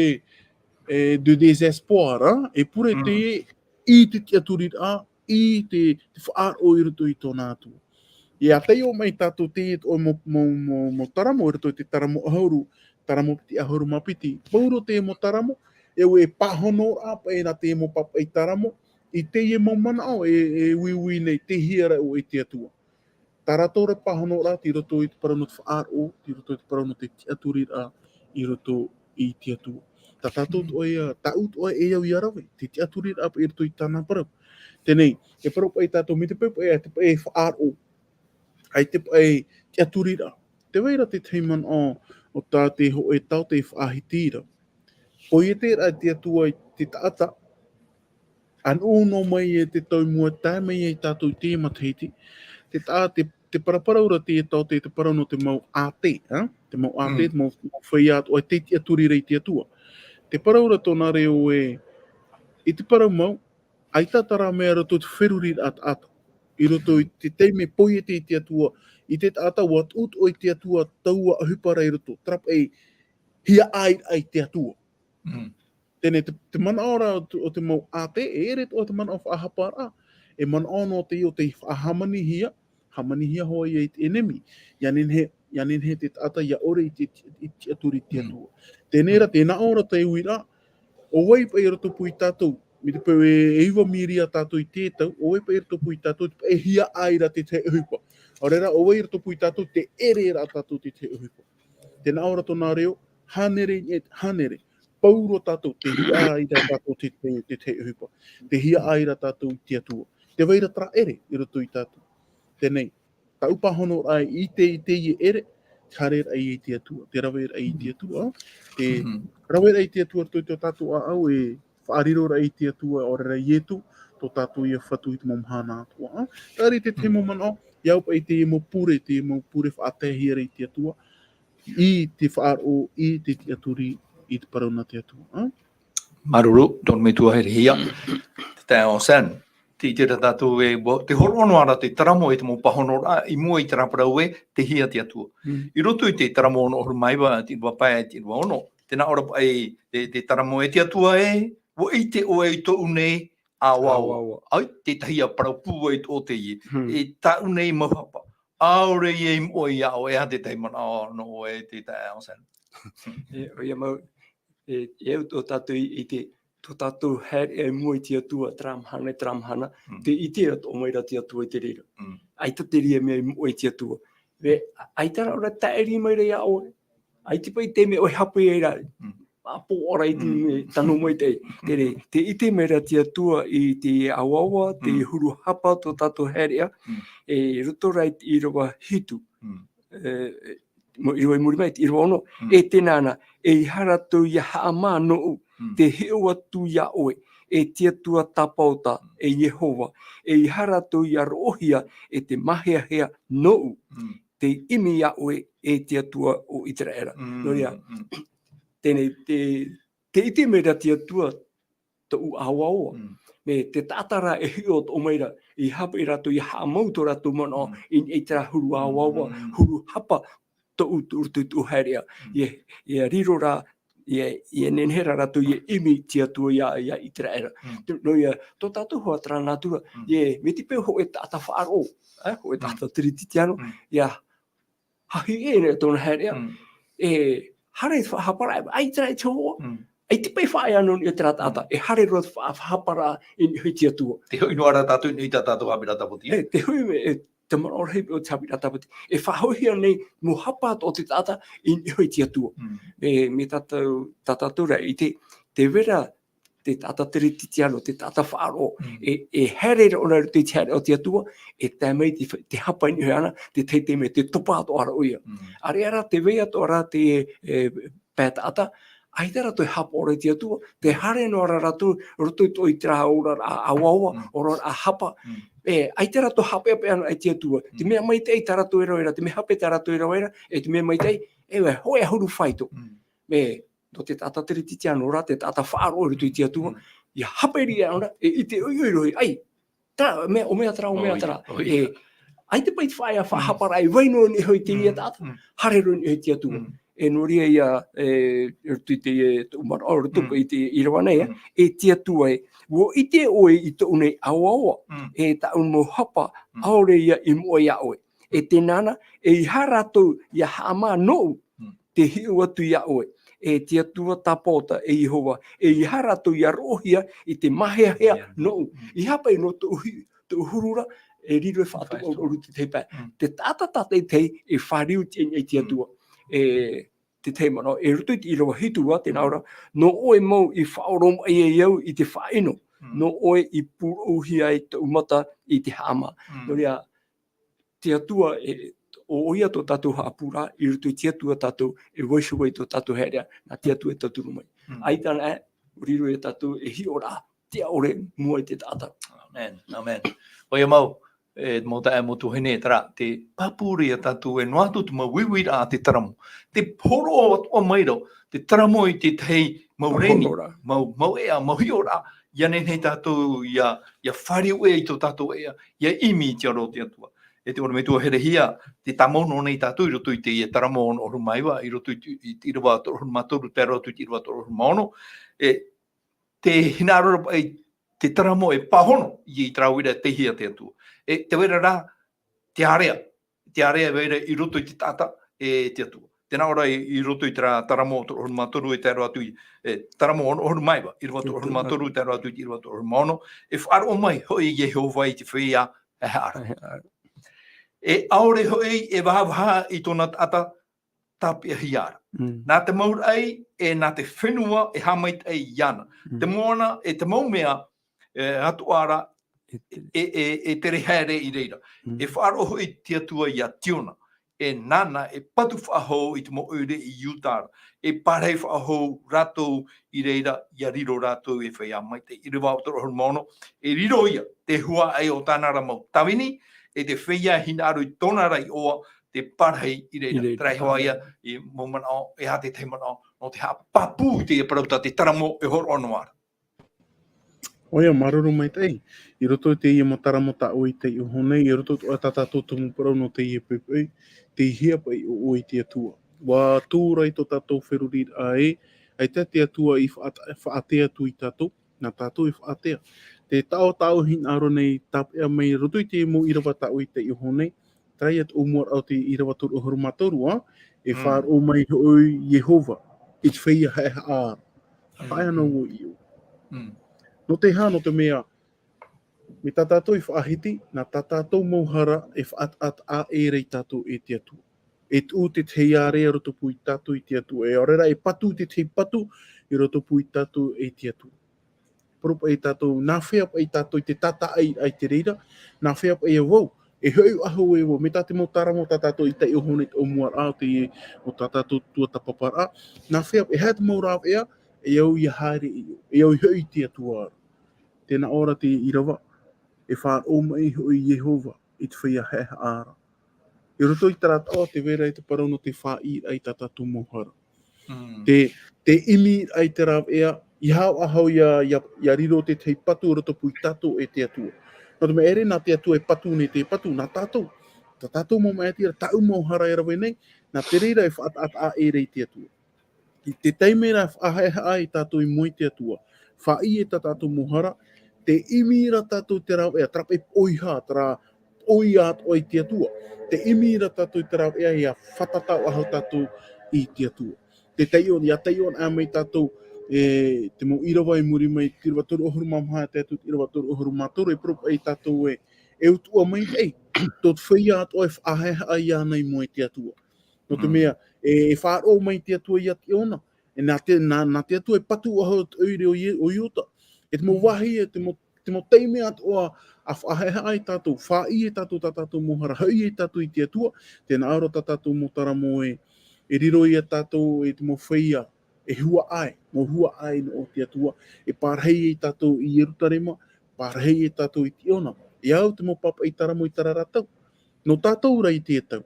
e, de désespoir, ā? E pure Mm. te, i te tiʻaturiraʻa, i te, te faʻaroʻo i roto i tōna Atua. ʻIa taiʻo mai tātou teie atoʻa mau, mau, mau, mau taramo, i roto i te taramo ʻahuru, taramo piti ʻahuru mā piti. Pauroa teie mau taramo, e au e pāhonoraʻa paʻi nā teie mau pāpaʻi taramo, i teie mau manaʻo e, e uiui nei, tei hea rā ʻoe te Atua. Tā rātou rā pāhonoraʻa, tei roto i te parau nō te faʻaroʻo, tei roto i te parau nō te tiʻaturiraʻa, i roto i te Atua. Tā tātou Mm. atoʻa ia, tāʻu atoʻa e au ʻia rave, te tiʻaturiraʻa paʻi i roto i tāna parau. Teie nei, e parau paʻi tātou, mai te peu paʻi, ʻaita paʻi e faʻaroʻo, ʻaita paʻi e tiʻaturiraʻa. Tē vai ra te tahi manaʻo, ʻo tā te hōʻē taote e faʻahiti ra. Poiete ra te Atua i te taʻata, ʻa nuʻu noa mai e te tau i mua, tae mai ia tātou i te matahiti. Te tā, te, te paraparau ra te taote, te parau nō te mau ʻāte, ā? Te mau ʻāte, Mm. te mau, mau feiā atoʻa, tei tiʻaturi ra i te Atua. Te parau ra tōna reo ē, I te parau mau, ʻaita terā mea i roto i te feruriraʻa taʻata. I roto i te taime pōiete i te Atua, i te taʻata ʻua tuʻutuʻu i te Atua taua ʻohipa ra i roto, terā paʻi hiaʻai i te Atua. Mm. Teie te, te manaʻo ra o te, o te mau ʻāte, e ʻere atoʻa te manaʻo faʻahaparaʻa, e manaʻo noa teie ʻo tei faʻahāmanihia, hāmanihia hoʻi ia i te ʻenemi, ʻia nehenehe, ʻia nehenehe te taʻata ʻia ʻore i te, i te tiʻaturi i te Atua. Teie rā, tē nā ʻō ra te uiraʻa, ʻo vai paʻi i rotopū ia tātou, mai te peu e, e iva mīria tātou i te tau, ʻo vai paʻi i rotopū ia tātou te paʻi hiaʻai ra te tahi ʻohipa. ʻAore rā, ʻo vai i rotopū ia tātou te ʻere ra tātou te tahi ʻohipa. Tē nā ʻō ra tōna reo, hānere, e, hānere. Pauroa tātou, tē hiaʻai ra tātou te, te, te tahi ʻohipa. Tē hiaʻai ra tātou i te Atua. Tē vai ra terā ʻere i roto ia tātou. Teie, tāʻu pāhonoraʻa i te, i teie ʻere, te haereraʻa i te Atua, te raveraʻa i te Atua, te raveraʻa i te Atua i roto i tō tātou ʻāʻau, e faʻariroraʻa i te Atua, ʻaore rā Ietu, tō tātou ia Fatu i te mau mahana atoʻa. Terā te, te mau manaʻo, ʻia au paʻi i te mau pure, te mau pure faʻataehia ra i te Atua, i te faʻaroʻo, i te tiʻaturi, i te parau nā te Atua. Māuruuru, tō ʻoe metua herehia, te taeaʻe Sam. Tē ʻite ra tātou e, ʻua, tē hōroʻa noa ra te taramo e te mau pāhonoraʻa, i mua i terā parau ē, tē hia te Atua. Mm. I roto i te taramo ono ʻahuru mā iva, te ʻīrava pae, te ʻīrava ono. Tē nā ʻō ra paʻi, te, te taramo e te Atua ē, ʻua ʻite ʻoe i tōʻu nei ʻāvaʻoa. ʻĀvaʻoa. ʻAita te tahi ʻia parau pūai atoʻa teie. Mm. E tāʻu nei mau hapa. ʻAore ia i moʻe iā ʻoe, e aha te tahi manaʻo nō ʻoe, te taeaʻe Sam? E, ʻoia mau, e, e au tō tātou i, i te, tō tātou haereʻa i mua i te Atua, terā mahana, terā mahana, Mm. tē ʻite ra atoʻa mai ra te Atua i te reira. Mm. ʻAita terā mea i moʻe i te Atua. E, ʻaita rā ʻoe e tāʻiri mai ra iā ʻoe. ʻAita paʻi te mea ʻoe e hape ai ra. Mm. Pāpū ʻoia i te Mm. mea tano maitaʻi. Terā, tē ʻite mai ra te Atua i te ʻāvaʻoa, te Mm. huru hapa tō tātou haereʻa. Mm. E roto rā i te ʻīrava hitu. Mm. E, mau ʻīrava i muri mai, te ʻīrava ono. Mm. E teie nei, ʻeiaha rātou ʻia haʻamā nōʻu, Mm. tē hiʻo atu iā ʻoe, e te Atua tāpaota, Mm. e Iehova, ʻeiaha rātou ʻia roʻohia, e te māheahea nōʻu, Mm. tē ʻimi iā ʻoe, e te Atua o ʻĪteraʻera. Mm, Nō reira, mm. teie, tē, tē ʻite mai ra te Atua, tōʻu ʻāvaʻoa. Mm. Mai te taʻata rā e hiʻo atoʻa mai ra, ʻeiaha paʻi rātou ʻia haʻamau tō rātou manaʻo, Mm. i, i terā huru ʻāvaʻoa, Mm. huru hapa tōʻu, tōʻu, tōʻu, tōʻu haereʻa. Mm. ʻIa, ʻia riro rā, ʻia, ʻia nehenehe rā rātou ʻia ʻimi te Atua iā, iā ʻĪteraʻera. Mm. Te, nō reira, tō tātou hoʻi terā nātura, Mm. ʻia, mai te peu hōʻē taʻata faʻaroʻo, e, hōʻē Mm. taʻata Teretitiano, Mm. ʻia, haʻahiʻo nei tōna haereʻa. Mm. E, haere te faʻahaparaʻa, ʻaita rā i te hōhoʻa. Mm. ʻAita paʻi faʻaea nō niʻa i terā taʻata. Mm. E haere roa te faʻa-, faʻahaparaʻa i niʻa i te Atua. Tē hoʻi noa ra tātou i niʻa i tā tātou haʻapiʻiraʻa tāpati. E, tē hoʻi mai, e, te manaʻo rahi o te haʻapiʻiraʻa tāpati. E faʻahoʻihia nei, mau hapa atoʻa te taʻata i niʻa i te Atua. Mm. E, mai tā tātou, tā tātou rā i te, tē vai ra te taʻata Teretitiano, te taʻata faʻaroʻo, Mm. e, e haere ra ʻōna i roto i te haereʻa o te Atua, e tae mai te fa-, te hapa i niʻa iāna, te tahi taime, te topa atoʻa ra ʻoia. Mm. ʻĀreʻa rā, tē vai atoʻa ra te, e, pae taʻata, ʻaita rātou e hapa ʻore i te Atua, tē haere noa ra rātou i roto i tō, i terā oraraʻa ʻāvaʻoa, Mm. oraraʻa hapa. Mm. E, ʻaita rātou haʻapeʻapeʻa ana i te Atua. Te Mm. mea maitaʻi tā rātou e rave ra, te mea hape tā rātou e rave ra, e te mea maitaʻi, e, hōʻē ʻahuru faito. Mm. E, nō te taʻata Teretitiano ra, te taʻata faʻaroʻo i roto i te Atua, Mm. ʻia hape riʻi ʻōna, e ʻite ʻoiʻoi roa, ʻai, terā mea, ʻo mea terā, ʻo mea terā. ʻOia, ʻoia. E, ʻaita paʻi te faʻaea, Mm. faʻahaparaʻa, e vai noa i niʻa i teie Mm. taʻata, Mm. haere roa i niʻa i te Atua. Mm. E nō reira ia, e, i roto i te, e, tōʻu manaʻo, i roto Mm. i te ʻīrava nei, e, Mm. e te Atua e, ʻua ʻite ʻoe i tōʻu nei ʻāvaʻoa, Mm. e tāʻu mau hapa, Mm. ʻaore ia i moʻe iā ʻoe. E teie nei, ʻeiaha rātou ʻia haʻamā nōʻu, Mm. tē hiʻo atu iā ʻoe, e te Atua tāpaota, e Iehova, ʻeiaha rātou ʻia roʻohia i te māheahea Yeah. nōʻu. Mm. ʻEiaha paʻi nō tōʻu hi-, tōʻu huru ra, e riro e faʻatupu-, Faʻatupu. ʻaururu te tahi pae. Mm. Te taʻata tātaʻitahi e fāriu i te, i te Mm. Atua. E, te tahi manaʻo, e roto i te ʻīrava hitu ra, tē nā Mm. ʻō ra, nō ʻoe mau i faʻaoromaʻi ai au i te faʻaʻino. Mm. Nō ʻoe i pūroʻohia ai tōʻu mata i te haʻamā. Mm. Nō reira, te Atua, e, ʻo, ʻoia tō tātou haʻapūraʻa, i roto i te Atua tātou e vaiiho ai tō tātou haereʻa, nā te Atua e tauturu mai. Mm. ʻAita anaʻe, ʻua riro ia tātou ei hiʻoraʻa tiʻa ʻore i mua i te taʻata. ʻĀmene, ʻāmene. ʻOia mau, e, mau taeaʻe, mau tuahine, terā, tē pāpū ra ia tātou ē noa atu te mau uiuiraʻa a te taramo. Tē hōroʻa atoʻa mai ra te taramo i te tahi mau reni, Mau hōroʻa. mau, mau ʻēʻa, mau hiʻoraʻa, ia nehenehe tātou ia, ia fāriu ʻē i tō tātou ʻēʻa, ia ʻimi i te aro o te Atua. E te ʻorometua herehia, tē tāmau noa nei tātou i roto i teie taramo ono ʻahuru mā iva, i roto i te, i te ʻīrava toru ʻahuru mā toru, tae roa atu i te ʻīrava toru ʻahuru mā ono, e, tē hinaʻaro ra paʻi te taramo e pāhono i terā uira tei hea te Atua. E tē vai ra rā, te ārea, te ārea e vai ra i roto i te taʻata e te Atua. Tē nā ʻō ra i, i roto i terā taramo toru ʻahuru mā toru e tae roa atu i, e, taramo ono ʻahuru mā iva, ʻīrava toru ʻahuru mā toru tae roa atu i te ʻīrava toru ʻahuru mā ono, e faʻaroʻo mai hoʻi Iehova i te feiā haʻehaʻa ra. E ʻaore hoʻi e vahavaha i tōna taʻata tāpeʻahia ra. Nā te mau raʻi, e nā te fenua e haʻamaitaʻi iāna. Te moana, e te mau mea, e, atoʻa ra, e, e, e tere haere i reira. E faʻaroʻo hoʻi te Atua iā Tiona. E nāna, e patu faʻahou i te mau ʻoire i Iuta ra. E parahi faʻahou rātou i reira, ia riro rātou ei feiā maitaʻi. ʻĪrava toru ʻahuru mā ono, e riro ia, te huaʻai o tāna ra mau tāvini, e te feiā hinaʻaro i tōna ra iʻoa, tē parahi i reira. Terā hoʻi ia, i mau manaʻo, e aha te tahi manaʻo, nō te haʻapāpū i teie parau tā te taramo e hōroʻa noa ra. ʻOia, māuruuru maitaʻi. I roto i teie mau taramo tā ʻoe i taiʻo iho nei, i roto atoʻa tā tātou tumu parau nō teie poʻipoʻi, tei hea paʻi ʻo ʻoe te Atua. ʻUa tū ra i tō tātou feruriraʻa ē, ʻaita te Atua i faʻa-, faʻaʻite atu ia tātou, nā tātou e faʻaʻite. Te taʻo tā ʻoe hinaʻaro nei tāpeʻa mai i roto i te mau ʻīrava tā ʻoe i taiʻo iho nei, terā ia te ʻōmuaraʻa o te ʻīrava toru ʻahuru mā toru, ā, e faʻaroʻo mai hoʻi Iehova i te feiā haʻehaʻa ra. Paʻi ana ʻoe i ʻō. Nō te aha, nō te mea, mai tā tātou i faʻahiti, nā tā tātou mau hara e faʻataʻa ʻē ra ia tātou e te Atua. E tuʻu te tahi ārea i rotopū ia tātou i te Atua. E ʻaore rā, e patu te tahi patu i rotopū ia tātou e te Atua. Parau paʻi ia tātou, nā hea paʻi ia tātou i te tātaʻi i te reira, nā hea paʻi ia vau, e hoʻi faʻahou ē vau, mai tā te mau taramo tā tātou i taiʻo iho nei i te ʻōmuaraʻa o te, o tā tātou tuatāpaparaʻa, nā hea, e aha te mau rāveʻa, e au ia haere i ʻō, e au i hoʻi i te Atua ra. Tē nā ʻō ra te ʻīrava, e faʻaroʻo mai hoʻi Iehova i te feiā haʻehaʻa ra. I roto i terā taʻo, tē vai ra te parau nō te faʻaʻī i tā tātou mau hara. Te, te ʻimi i te rāveʻa, ʻeiaha faʻahou ia, ia, ia riro te tahi patu i rotopū ia tātou e te Atua. Nō te mea, ʻere nā te Atua e patu nei te patu, nā tātou. Tā tātou mau maʻitiraʻa, tāʻu mau hara e rave nei, nā te reira e faʻataʻa ʻē ra ia te Atua. I te taime ra e faʻahaʻehaʻa ai tātou i mua i te Atua, faʻaʻī ʻē tā tātou mau hara, tē ʻimi ra tātou i te rāveʻa, terā paʻi poʻiha, terā poʻi atoʻa i te Atua. Tē ʻimi ra tātou i te rāveʻa, ʻia fātata faʻahou tātou i te Atua. Te taiʻo, ʻia taiʻo anaʻe mai tātou, e, te mau ʻīrava i muri mai, te ʻīrava toru ʻahuru mā maha, tae atu te ʻīrava toru ʻahuru mā toru, e parau paʻi ia tātou ē, e utuʻa maitaʻi, tō te feiā atoʻa e faʻahaʻehaʻa iāna i mua i te Atua. Nō te mea, e, e faʻaroʻo mai te Atua ia Tiona. E nā te, nā, nā te Atua e patu faʻahou te ʻoire o Ie-, o Iuta. E te mau vāhi, e te mau, te mau taime atoʻa, ʻa faʻahaʻehaʻa ai tātou, faʻaʻī ʻē tātou tā tātou mau hara, hoʻi ʻē tātou i te Atua, tē nā ʻō ra tā tātou mau taramo ē, e riro ia tātou, e te mau feiā, e huaʻai, mau huaʻai nō te Atua, e parahi ai tātou i Ierutarema, parahi ai tātou i Tiona. E au te mau pāpaʻi taramo i terā ra tau. Nō tātou rā i teie tau.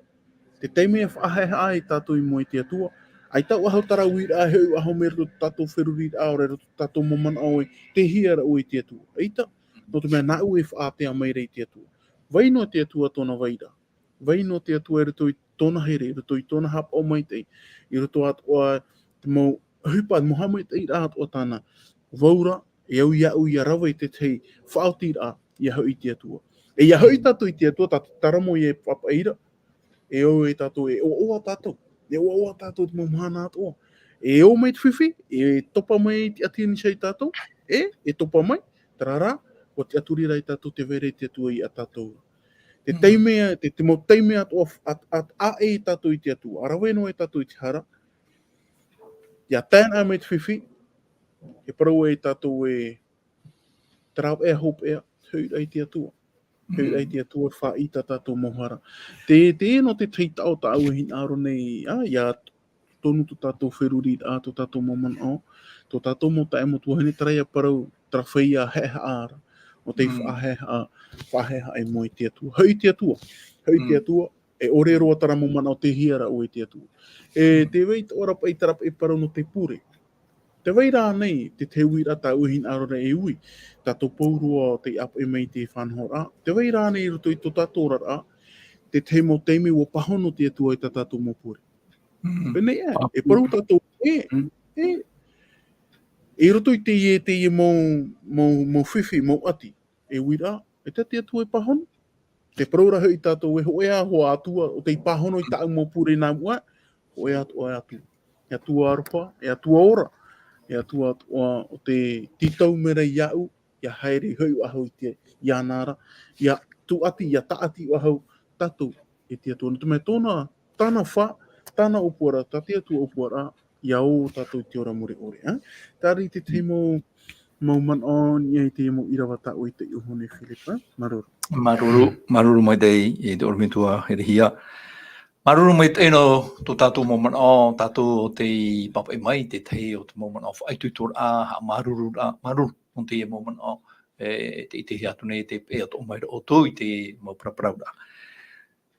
Te taime e faʻahaʻehaʻa ai tātou i mua i te Atua. ʻAita faʻahou terā uiraʻa e hoʻi faʻahou mai roto tātou feruriraʻa, ʻaore roto tātou mau manaʻo ē, tei hea ra ʻoe i te Atua. ʻAita, nō te mea nāʻu e faʻaātea mai ra i te Atua. Vai noa te Atua tōna vairaʻa. Vai noa te Atua i roto i tōna here, i roto i tōna haʻapaʻo maitaʻi, i roto atoʻa te mau ʻohipa, mau haʻamaitaʻiraʻa atoʻa tāna. Vau rā, e au iāʻu ʻia rave i te tahi faʻaotiraʻa, ʻia hoʻi i te Atua. E ʻia hoʻi tātou i te Atua, tā te taramo ē e papaʻi ra, e au e tātou, e ʻoaʻoa tātou, e ʻoaʻoa tātou te mau mahana atoʻa. E ō mai te fifi, e topa mai te ʻati ʻanisa ia tātou, e, e topa mai, terā rā, ʻua tiʻaturi ra ia tātou tē vai ra te Atua ia tātou. Te taime, te, te mau taime atoʻa, ʻa, ʻa, ʻa ʻē tātou i te Atua, ʻa rave noa ia tātou i te hara, ʻia tae anaʻe mai te fifi, e parau ai ia tātou ē, te rāveʻa hopeʻa, hoʻi ra i te Atua. Hoʻi ra i te Atua, faʻaʻī tā tātou mau hara. Te, te nō te tahi taʻo tā ʻoe e hinaʻaro nei, ā, ʻia tonu tō tātou feruriraʻa, tō tātou mau manaʻo, tō tātou mau taeaʻe mau tuahine, terā ia parau, terā feiā haʻehaʻa ra. Nō te faʻahaʻehaʻa, faʻahaʻehaʻa i mua i te Atua. Hoʻi i te Atua. Hoʻi i te Atua, e ʻore roa terā mau manaʻo tei hea ra ʻoe i te Atua. E tē vai atoʻa ra paʻi terā paʻi parau nō te pure. Tē vai ra ānei te, te uiraʻa tāʻu e hinaʻaro ra e ui, tātou pauroa tei ʻāpeʻe mai i te faʻanahoraʻa, tē vai ra ānei i roto i tō tātou oraraʻa te, te mau taime ʻua pāhono te Atua i tā tātou mau pure? Pēnei ē, e parau tātou, e, e, i roto i teie, teie mau, mau, mau fifi, mau ʻati, e uiraʻa, e te, te Atua e pāhono? Te parau ra hoʻi tātou, e hōʻē ā hoʻi Atua ʻo tei pāhono i tāʻu mau pure nā mua, hōʻē atoʻa Atua. E Atua aroha, e Atua ora, e Atua atoʻa ʻo tē tītau mai ra iāʻu, ʻia haere hoʻi vau i te, iāna ra, ʻia tūʻati, ʻia tāʻati vau tātou e te Atua. Nō te mea tōna, tāna fā, tāna ʻōpuaraʻa, tā te Atua ʻōpuaraʻa, ʻia ō tātou i te ora mure ʻore, ā? Terā te tahi mau, mau manaʻo i niʻa i te mau ʻīrava tā ʻoe i taiʻo iho nei, Philip, ā? Māuruuru. Māuruuru, māuruuru maitaʻi i te ʻorometua Herehia. Māuruuru maitaʻi nō tō tātou mau manaʻo, tātou tei pāpaʻi mai i te tahi o te mau manaʻo faʻaitoitoraʻa, haʻamāuruururaʻa, māuruuru nō teie mau manaʻo, e, tē ʻitehia atu nei, tē peʻe atoʻa mai ra ʻoutou i te mau paraparauraʻa.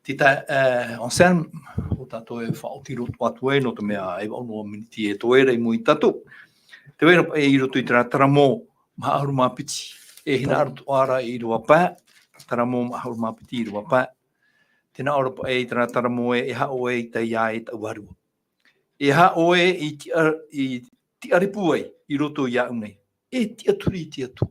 Tē tae, e, Anselme, ʻo tātou e faʻaoti roa atu ai, nō te mea e vaʻu noa miniti e toe ra i mua ia tātou. Tē vai ra paʻi i roto i terā taramo maha ʻahuru mā piti, e hinaʻaro atoʻa ra i ʻīrava pae, taramo maha ʻahuru mā piti ʻīrava pae. Tē nā ʻō ra paʻi terā taramo ē, e aha ʻoe i taiā ai e taʻu vārua? E aha ʻoe i tiʻa-, i tiʻaripū ai i roto iāʻu nei? E tiʻaturi i te Atua.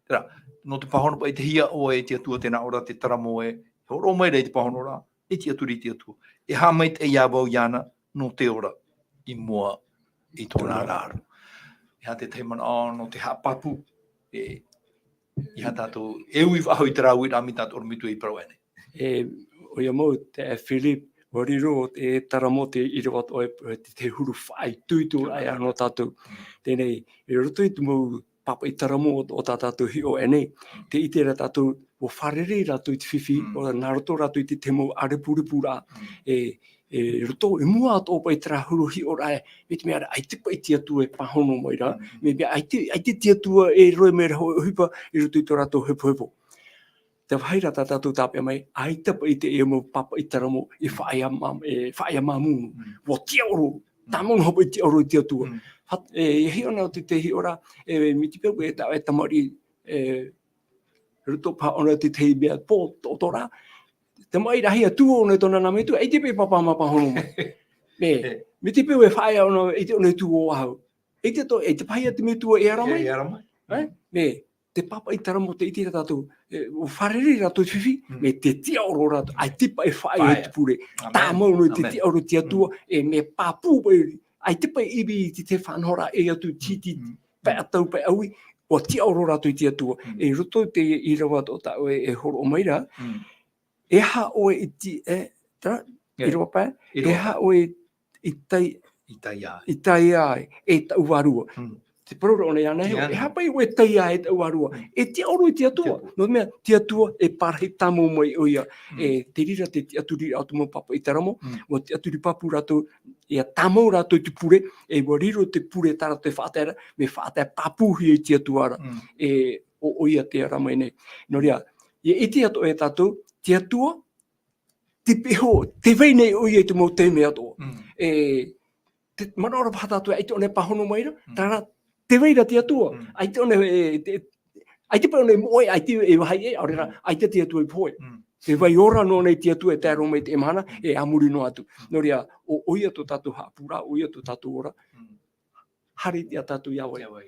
Terā, nō te pāhono paʻi tei hea ʻoe i te Atua, tē nā ʻō ra te taramo ē, e hōroʻa mai ra i te pāhonoraʻa, e tiʻaturi i te Atua. E haʻamaitaʻi ā vau iāna nō te ora i mua i tōna ra aro. E aha te tahi manaʻo nō te haʻapāpū, e, i aha tātou, e ui faʻahou i terā uiraʻa mai tā te ʻorometua i parau aʻe nei. E, ʻoia mau, te, e, Philip, ʻua riro te taramo te ʻīrava atoʻa e, e te, te huru faʻaitoitoraʻa nō tātou. Teie nei, i roto i te mau pāpaʻi taramo o, o tā tātou hiʻo aʻe nei, tē ʻite ra tātou, ʻua fārerei rātou i te fifi, ʻua nā roto rātou i te, te mau ʻārepurepu ra, e, e roto, i mua atoʻa paʻi terā huru hiʻoraʻa, mai te mea ra, ʻaita paʻi te Atua e pāhono mai ra, mai te mea ʻaita, ʻaita te Atua e roe mai ra hōʻē ʻohipa i roto i tō rātou hepohepo. Te vāhi ra tā tātou tāpeʻa mai, ʻaita paʻi teie mau pāpaʻi taramo e faʻaea mā-, e faʻaea māmū. ʻUa tiʻaoro, tāmau noa paʻi tiʻaoro i te Atua. Hat-, e, e hiʻo na te, te hiʻoraʻa, e, mai te peu e ta-, e tamariʻi, e, roto paha ʻōna te tahi mea pō, tō, tō rā. Te maʻi rahi a tū ʻōna i tōna nā metua, ʻaita paʻi pāpā mā pāhono mai. Mai te peu e faʻaea ʻōna, ʻaita ʻōna i tū ʻō ahau. ʻAita tō, ʻaita paʻi ia te metua e ara mai. E, e ara mai. E, mai te pāpaʻi taramo tē ʻite ra tātou, e, ʻua fārerei rātou i te fifi, mai te tiʻaoro rātou, ʻaita paʻi e faʻaea i te pure. Tāmau noa i te tiʻaoro i te Atua, e, mai pāpū paʻi, ʻaita paʻi e ʻimi i te, te faʻanahoraʻa e atu i te, te, pae ʻatau, pae ʻaui, ʻua tiʻaoro rātou i te Atua. E roto i te ʻīrava atoʻa tā ʻoe e hōroʻa mai ra, e aha ʻoe i ti-, e, terā, ʻīrava pae, e aha ʻoe i tai-, i taiā ai e taʻu vārua? Te parau ra ʻōna iāna e hiʻo, e aha paʻi ʻoe e taiā ai e taʻu vārua? E tiʻaoro i te Atua. Nō te mea, te Atua e pārahi tāmau mai ʻoia. E te reira te tiʻaturiraʻa o te mau pāpaʻi taramo, ʻua tiʻaturi pāpū rātou, ʻia tāmau rātou i te pure, e ʻua riro te pure tā rātou e faʻatae ra, mai faʻatae pāpūhia i te Atua ra. E, ʻo, ʻoia tē ara mai nei. Nō reira, ʻia ʻite atoʻa e tātou, te Atua, te peho, tē vai nei ʻoia i te mau taime atoʻa. E, te, manaʻo ra paha tātou, ʻaita ʻōna e pāhono mai ra, terā, tē vai ra te Atua. ʻAita ʻōna e, te, ʻaita paʻi ʻōna e moʻe, ʻaita e vāhi ʻē, ʻaore rā, ʻaita te Atua i pohe. Tē vai ora noa nei te Atua e tae roa mai i teie mahana, e a muri noa atu. Nō reira, ʻo, ʻoia tō tātou haʻapūraʻa, ʻoia tō tātou ora. Haere atu tātou iā vai.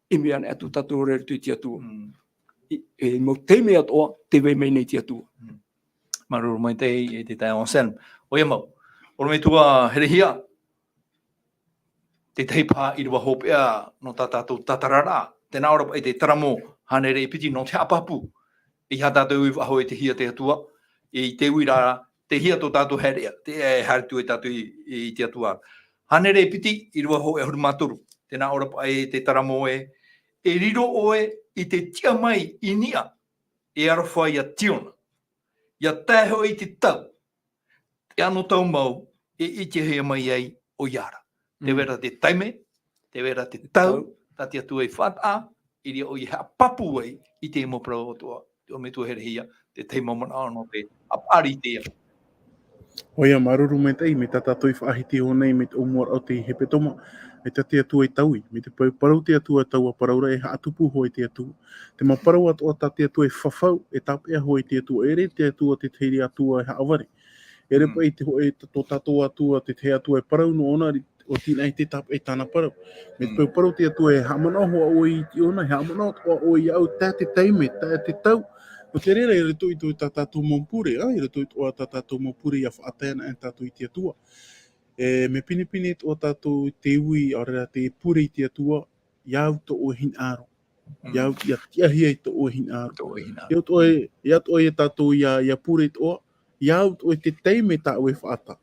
E mea ana atu tātou ora i roto i te Atua. I, e mau taime atoʻa, tē vai mai nei te Atua. Māuruuru maitaʻi e te taeaʻe Anselme. ʻOia mau. ʻOrometua Herehia. Te tahi paha ʻīrava hopeʻa nō tā tātou tātararaʻa. Tē nā ʻō ra paʻi te taramo hānere e piti nō te haʻapāpū. E aha tātou i faʻahou i te hia te Atua, i te uiraʻa, te hia tō tātou haereʻa, te, e, haere atu ai tātou i, i te Atua. Hānere e piti, ʻīrava hōʻē ʻahuru mā toru. Tē nā ʻō ra paʻi te taramo ē, e riro ʻoe i te tiʻa mai i niʻa, e aroha ia Tiona. ʻIa tae hoʻi i te tau, te anotau mau e ʻitehia mai ai ʻoia ra. Tē vai ra te taime, tē vai ra te tau, tā te Atua i faʻataʻa, i reira ʻoia e haʻapāpū ai i te mau parau atoʻa, te ʻorometua Herehia, te tahi mau manaʻo nō te haʻapaʻari i te ia. ʻOia, māuruuru maitaʻi, mai tā tātou i faʻahiti iho nei, mai te ʻōmuaraʻa o te hepetoma, e tā te Atua i taui, mai te peu parau te Atua e taua parau ra, e haʻatupu hoʻi te Atua. Te mau parau atoʻa tā te Atua e fafau, e tāpeʻa hoʻi te Atua, e ʻere te Atua te tahi Atua e haʻavare. E ʻere Mm. paʻi te hōʻē, tō tātou Atua, te tahi Atua e parau noa ʻōna, ʻo tīnaʻi te tāpeʻa i tāna parau. Mai te Mm. peu parau te Atua e haʻamanaʻo hoʻi ʻoe i te ʻōna, e haʻamanaʻo atoʻa ʻoe iāʻu, tae te taime, tae te tau. Nō te reira, i roto i tō tā tātou mau pure, ā, i roto i tō tā tātou mau pure, ʻia faʻatae ana e tātou i te Atua. E, mea pinepine tō tātou te ui, ʻaore rā te pure i te Atua, ʻia au tō ʻoe hinaʻaro. Mm. ʻIa, ʻia tiʻahia i tō ʻoe hinaʻaro. Tō ʻoe hinaʻaro. ʻIa au tō ʻoe, ʻia au tō ʻoe e tātou ʻia, ʻia pure tō ʻoe, ʻia au tō ʻoe te taime tā ʻoe e faʻatae.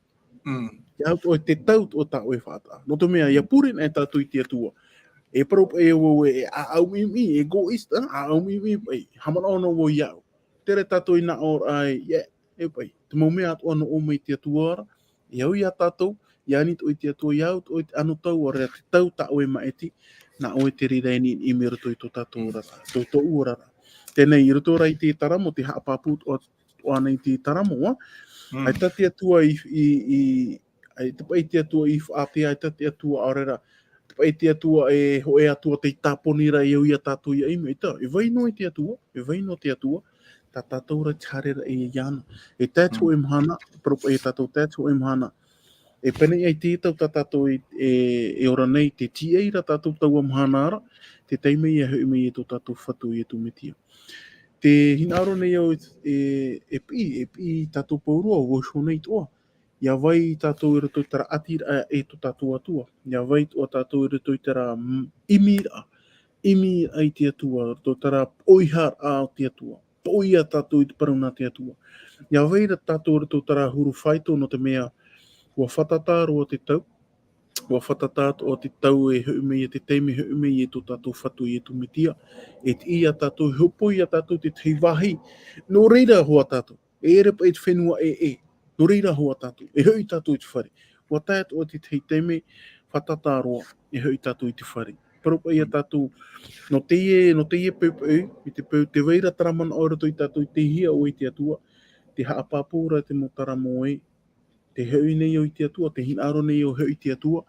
Mm. ʻIa au tō ʻoe te tau tō tā ʻoe e faʻatae. Nō te mea, ʻia pure ana e tātou i te Atua. E parau paʻi au e, e ʻāʻau ʻimi, e egoista, ʻāʻau ʻimi paʻi, haʻamanaʻo noa vau iāʻu. Terā tātou i nā ʻō ra ai, e, e paʻi, te mau mea atoʻa nō ʻō mai te Atua ra, e au iā tātou, ʻia ani atoʻa i te Atua, ʻia au atoʻa i te anotau, ʻaore rā te tau tā ʻoe e maʻiti, nā ʻoe te reira e niʻiniʻi mai roto i tō tātou oraraʻa, tō tōʻu oraraʻa. Teie nei, i roto rā i te taramo, te haʻapāpū atoʻa, atoʻa nei te taramo, ā? Mm. ʻAita te Atua i, i, i, ʻaita paʻi te Atua i faʻaātea, ʻaita te Atua ʻaore rā, paʻi te Atua e hōʻē Atua tei tāponi ra e au iā tātou ʻia ʻimi, ʻaita, e vai noa te Atua, e vai noa te Atua, tā tātou rā te haereraʻa iāna. E tae atu Mm. hōʻē mahana, parau paʻi tātou tae atu hōʻē mahana. E pēnei aʻe te tau tā tātou e, e, e ora nei, tē tīaʻi ra tātou taua mahana ra, te taime ʻia hoʻi mai e tō tātou Fatu Iesu Mesia. Tē hinaʻaro nei au e, e, e piʻi, e piʻi tātou pauroa, vau iho nei atoʻa. ʻIa vai tātou i roto i terā ʻati ra e tō tātou Atua. ʻIa vai atoʻa tātou i roto i terā m-, ʻimiraʻa. ʻImiraʻa i te Atua, i roto i terā poʻiharaʻa o te Atua. Poʻi ia tātou i te parau nā te Atua. ʻIa vai ra tātou i roto i terā huru faito, nō te mea, ʻua fātata roa te tau. ʻUa fātata atoʻa te tau e hoʻi mai, e te taime e hoʻi mai e tō tātou Fatu Iesu Mesia. E tiʻi ia tātou, e hōpoi ia tātou i te tahi vāhi. Nō reira hoʻi tātou. E ʻere paʻi te fenua ʻē, ʻē. Nō reira hoʻi tātou. E hoʻi tātou i te fare. ʻUa tae atoʻa te tahi taime, fātata roa, e hoʻi tātou i te fare. Parau paʻi ia Mm. tātou, nō teie, nō teie poʻipoʻi, i te peu, tē vai ra terā manaʻo i roto ia tātou, tei hea ʻoe i te Atua, tē haʻapāpū ra te mau taramo ē, tē hoʻi nei au i te Atua, tē hinaʻaro nei au e hoʻi i te Atua,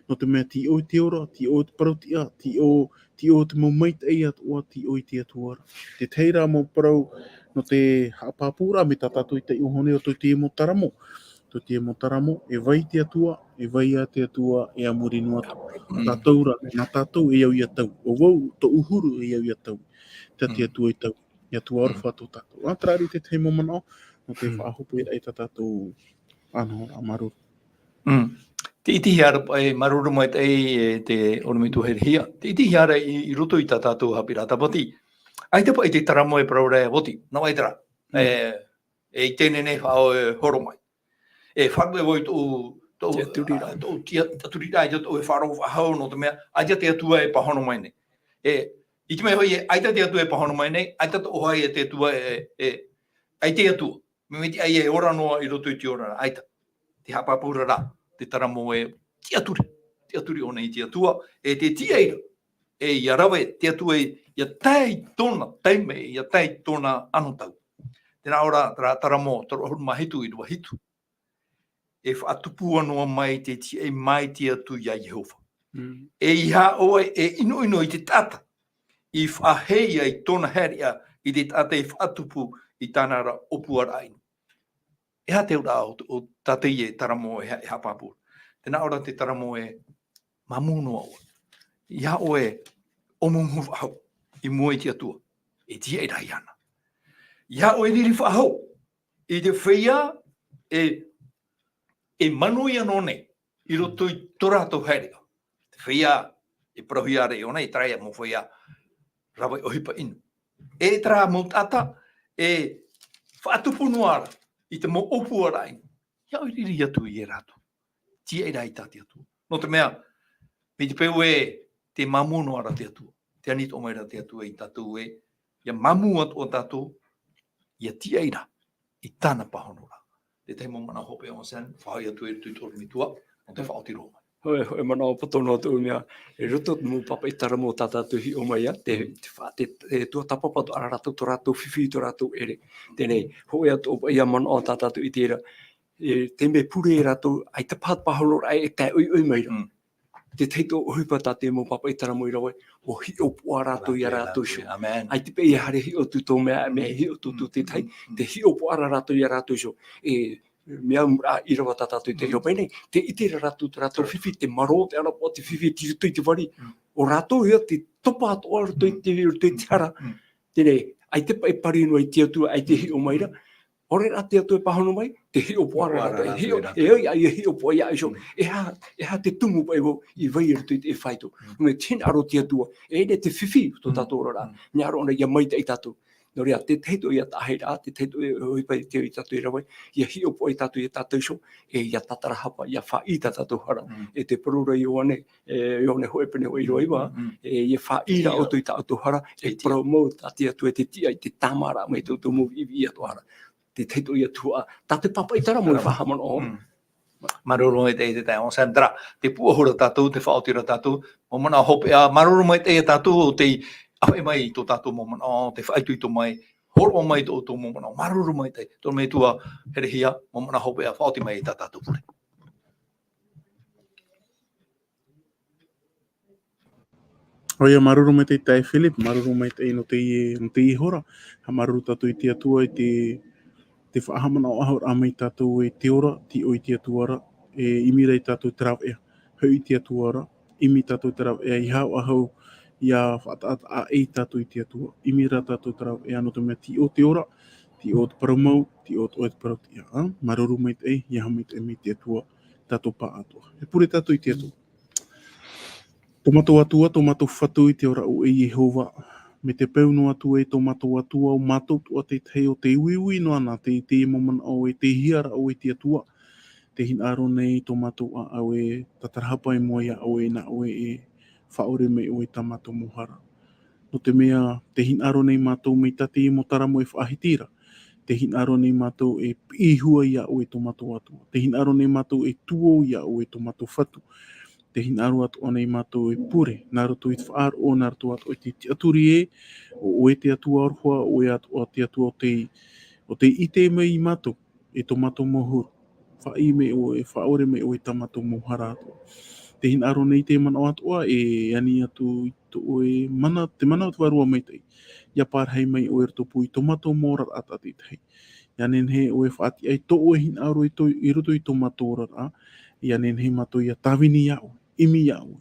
nō te mea tei ʻō te ora, tei ʻō te parau-tiʻa, tei ʻō, tei ʻō te mau maitaʻi atoʻa, tei ʻō i te Atua ra. Te tahi ra mau parau, nō te haʻapāpūraʻa mai tā tātou i taiʻo iho nei ʻo tō teie mau taramo. Tō teie mau taramo, e vai te Atua, e vai ia te Atua, e a muri noa atu. Mm. Tātou ra, nā tātou e au ia tau. ʻO vau, tōʻu huru e au ia tau. Tā te Mm. Atua i tau. ʻIa tuarofa Mm. tō tātou. ʻA, terā rā te tahi mau manaʻo, nō te Mm. faʻahopoi ai tā tātou ʻānohoraʻa, māuruuru. Mm. Tē ʻitehia ra paʻi, māuruuru maitaʻi e te ʻorometua Herehia. Tē ʻitehia ra i, i roto i tā tātou haʻapiʻiraʻa tāpati. ʻAita paʻi te taramo e parau ra e Voti. Nā vai terā. Mm. E, e i teie nei faʻaora e horo mai. E faʻaruʻe vau i tōʻu, tōʻu, Tiʻaturiraʻa. Tōʻu tiʻa-, tiʻaturiraʻa, i tōʻu e faʻaroʻo faʻahou, nō te mea, ʻaita te Atua e pāhono mai nei. E, i te mea hoʻi, e, ʻaita te Atua e pāhono mai nei, ʻaita tō ʻoe e te Atua e, e, ʻaita te Atua. Mea, mea tiʻa ia e ora noa i roto i te ora, ʻaita. Te haʻapāpūraʻa, te taramo e tiʻaturi. Tiʻaturi ʻōna i te Atua, e tē tiʻa ra. E ʻia rave te Atua e, ʻia tae i tōna taime, ʻia tae i tōna anotau. Tē nā ʻō ra, terā taramo, toru ʻahuru mā hitu, ʻīrava hitu. E faʻatupu noa mai te tiʻa mai te Atua iā Iehova. Mm. E ʻeiaha ʻoe e ʻinoʻino i te taʻata i faʻaheʻe ai i tōna haereʻa, i te taʻata i faʻatupu i tāna ra ʻōpuaraʻa inu. E aha te auraʻa o, o tā teie taramo e ha-, e haʻapāpū? Tē nā ʻō ra te taramo e māmū noa ʻoe. ʻEiaha ʻoe e ʻōmumu faʻahou i mua i te Atua. E tiʻa ra iāna. ʻEiaha ʻoe e riri faʻahou i te feiā e, e manuia noa nei i roto i tō rātou haereʻa. Te feiā e parauhia ra iāna, e terā mau feiā rave ʻohipa inu. E terā mau taʻata e faʻatupu noa ra i te mau ʻōpuaraʻa inu. ʻEiaha ʻoe e riri atu ia rātou. Tiʻa ra i tā te Atua. Nō te mea, mai te peu ē tē māmū noa ra te Atua. Tē ani atoʻa mai ra te Atua ia tātou ē, ʻia māmū atoʻa tātou, ʻia tiʻa ra i tāna pāhonoraʻa. Te tahi mau manaʻo hope o Sen, faʻahoʻi atu i roto i te ʻorometua, nō te faʻaoti roa mai. Hōʻē, hōʻē manaʻo poto noa tōʻu mea, i roto i te mau pāpaʻi taramo tā tātou i hiʻo mai ā, te, te fa-, te, te tuatāpapa atoʻa ra rātou, tō rātou fifi, tō rātou ʻere. Teie nei, hōʻē atoʻa paʻi ia manaʻo tā tātou i ʻite ra, e, te mea pure rātou, ʻaita paha te pāhonoraʻa e tae ʻoiʻoi mai ra. Mm. Te tahi atoʻa ʻohipa tā te mau pāpaʻi tara mau i rave, ʻua hiʻopoʻa rātou ia rātou iho. Amen. ʻAita paʻi e haere hiʻo atu tō mea, mea hiʻo atu tō te tahi, te hiʻopoʻa ra rātou ia rātou iho. E, mea mura i rave tā tātou i te reo mai nei, te ʻite ra rātou, tā rātou fifi, te marō, te ʻarapoʻa, te fifi, tei roto i te vari. Mm. ʻO rātou ia te topa atoʻa roto i te, roto i te hara. Mm. Teie, ʻaita paʻi e pari noa i te Atua, ʻaita e hiʻo mai ra. ʻAore rā te Atua e pāhono mai, te hiʻopoʻa ra rātou, e hiʻo, e ʻoi, ʻaita e hiʻopoʻa ia iho. Mm. E aha, e aha te tumu paʻi vau i vai i roto i te fāito. Mm. Mea te hinaʻaro te Atua, e ʻere te fifi tō tātou oraraʻa. Mm. Mea ʻaore ʻoia maitaʻi tātou. Nō reira, te tahi atoʻa ia taʻahiraʻa, te tahi atoʻa ia ʻohipa i te, i tātou i rave, ia hiʻopoʻa ia tātou, ia tātou iho, e ia tātarahapa, ia fāʻi tā tātou hara. Mm. E te parau ra Ioane, e, Ioane hōʻē pene hōʻē ʻīrava iva, mm, e, ia fāʻi ra ʻoutou i tā ʻoutou hara, e parau mau tā te Atua e te tiʻa i te tāmāraʻa mai tō ʻoutou mau viʻiviʻi atoʻa ra. Te tahi atoʻa ia tuhaʻa, tā te pāpaʻi tara mau i faʻahaʻamanaʻo. Mm. Māuruuru maitaʻi te taeaʻe Sam, terā, te pūʻohu ra tātou, te faʻaoti ra tātou, mau manaʻo hopeʻa, māuruuru maitaʻi ia tātou ʻo tei ʻāfaʻi mai i tō tātou mau manaʻo, te faʻaitoito mai, hōroʻa mai tō ʻoutou mau manaʻo, māuruuru maitaʻi, tō te Metua herehia, mau manaʻo hopeʻa, faʻaoti mai i tā tātou pure. ʻOia, māuruuru maitaʻi taeaʻe Philip, māuruuru maitaʻi nō teie, nō teie hora. Haʻamāuruuru tātou i te Atua, i te, te faʻahaʻamanaʻo ahoraʻa mai tātou e te ora, tīaʻo i te Atua ra, e ʻimi ra ia tātou te rāveʻa. Hoʻi i te Atua ra, ʻimi tātou te rāveʻa, ʻeiaha ʻoaʻoa ia faʻataʻataʻa ʻē ia tātou i te Atua. ʻImi rā tātou te rāveʻa, nō te mea tīaʻo te ora, tīaʻo te parau mau, tīaʻo atoʻa te parau tiʻa, ā? Māuruuru maitaʻi, ʻeiaha maitaʻi mai te Atua, tātou pāʻatoʻa. E pure tātou i te Atua. Tō mātou Atua, tō mātou Fatu i te ora ʻo ʻoe Iehova, mai te peu noa atu ē tō mātou Atua, ʻo mātou atoʻa te tahi ʻo tē uiui noa na, tē, tē mau manaʻo ē, tē hiʻo ra ʻoe i te Atua, tē hinaʻaro nei tō mātou ʻāʻau e tātarahapa i mua iā ʻoe, nā ʻoe e faʻaʻore mai ʻoe i tā mātou mau hara. Nō te mea, tē hinaʻaro nei mātou mai tā teie mau tara mau e faʻahiti ra. Tē hinaʻaro nei mātou e piʻi hua iā ʻoe tō mātou Atua. Tē hinaʻaro nei mātou e tuō iā ʻoe tō mātou Fatu. Tē hinaʻaro atoʻa nei mātou e pure, nā roto i te faʻaroʻo, nā roto atoʻa i te tiʻaturi ē, ʻo ʻoe te Atua aroha, ʻo ʻoe atoʻa te Atua ʻo tē, ʻo tē ʻite mai iā mātou, e tō mātou mau huru. Faʻaʻī mai ʻoe, e faʻaʻore mai ʻoe i tā mātou mau hara atoʻa. Tē hinaʻaro nei te manaʻo atoʻa, e ani atu i tō ʻoe mana, te mana o te Vārua Maitaʻi. ʻIa parahi mai ʻoe i rotopū i tō mātou mau oraraʻa tātaʻitahi. ʻIa nehenehe ʻoe e faʻatiʻa i tō ʻoe hinaʻaro i tō, i roto i tō mātou oraraʻa. ʻIa nehenehe mātou ʻia tāvini iā ʻoe, ʻimi iā ʻoe.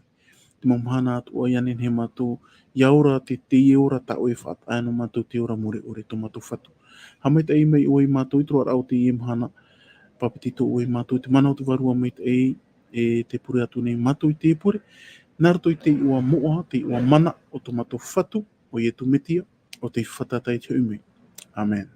Te mau mahana atoʻa ʻia nehenehe mātou ʻia ora te, teie ora tā ʻoe e faʻataʻa nō mātou, te ora mure ʻore, tō mātou Fatu. Haʻamaitaʻi mai ʻoe iā mātou i te roaraʻa o teie mahana, pāpetito ʻoe iā mātou i te mana o te Vārua Maitaʻi, e tē pure atu nei mātou i teie pure, nā roto i te iʻoa moʻa, te iʻoa mana o tō mātou Fatu, ʻo Ietu Metia, ʻo tē fātata i te hoʻi mai. ʻĀmene.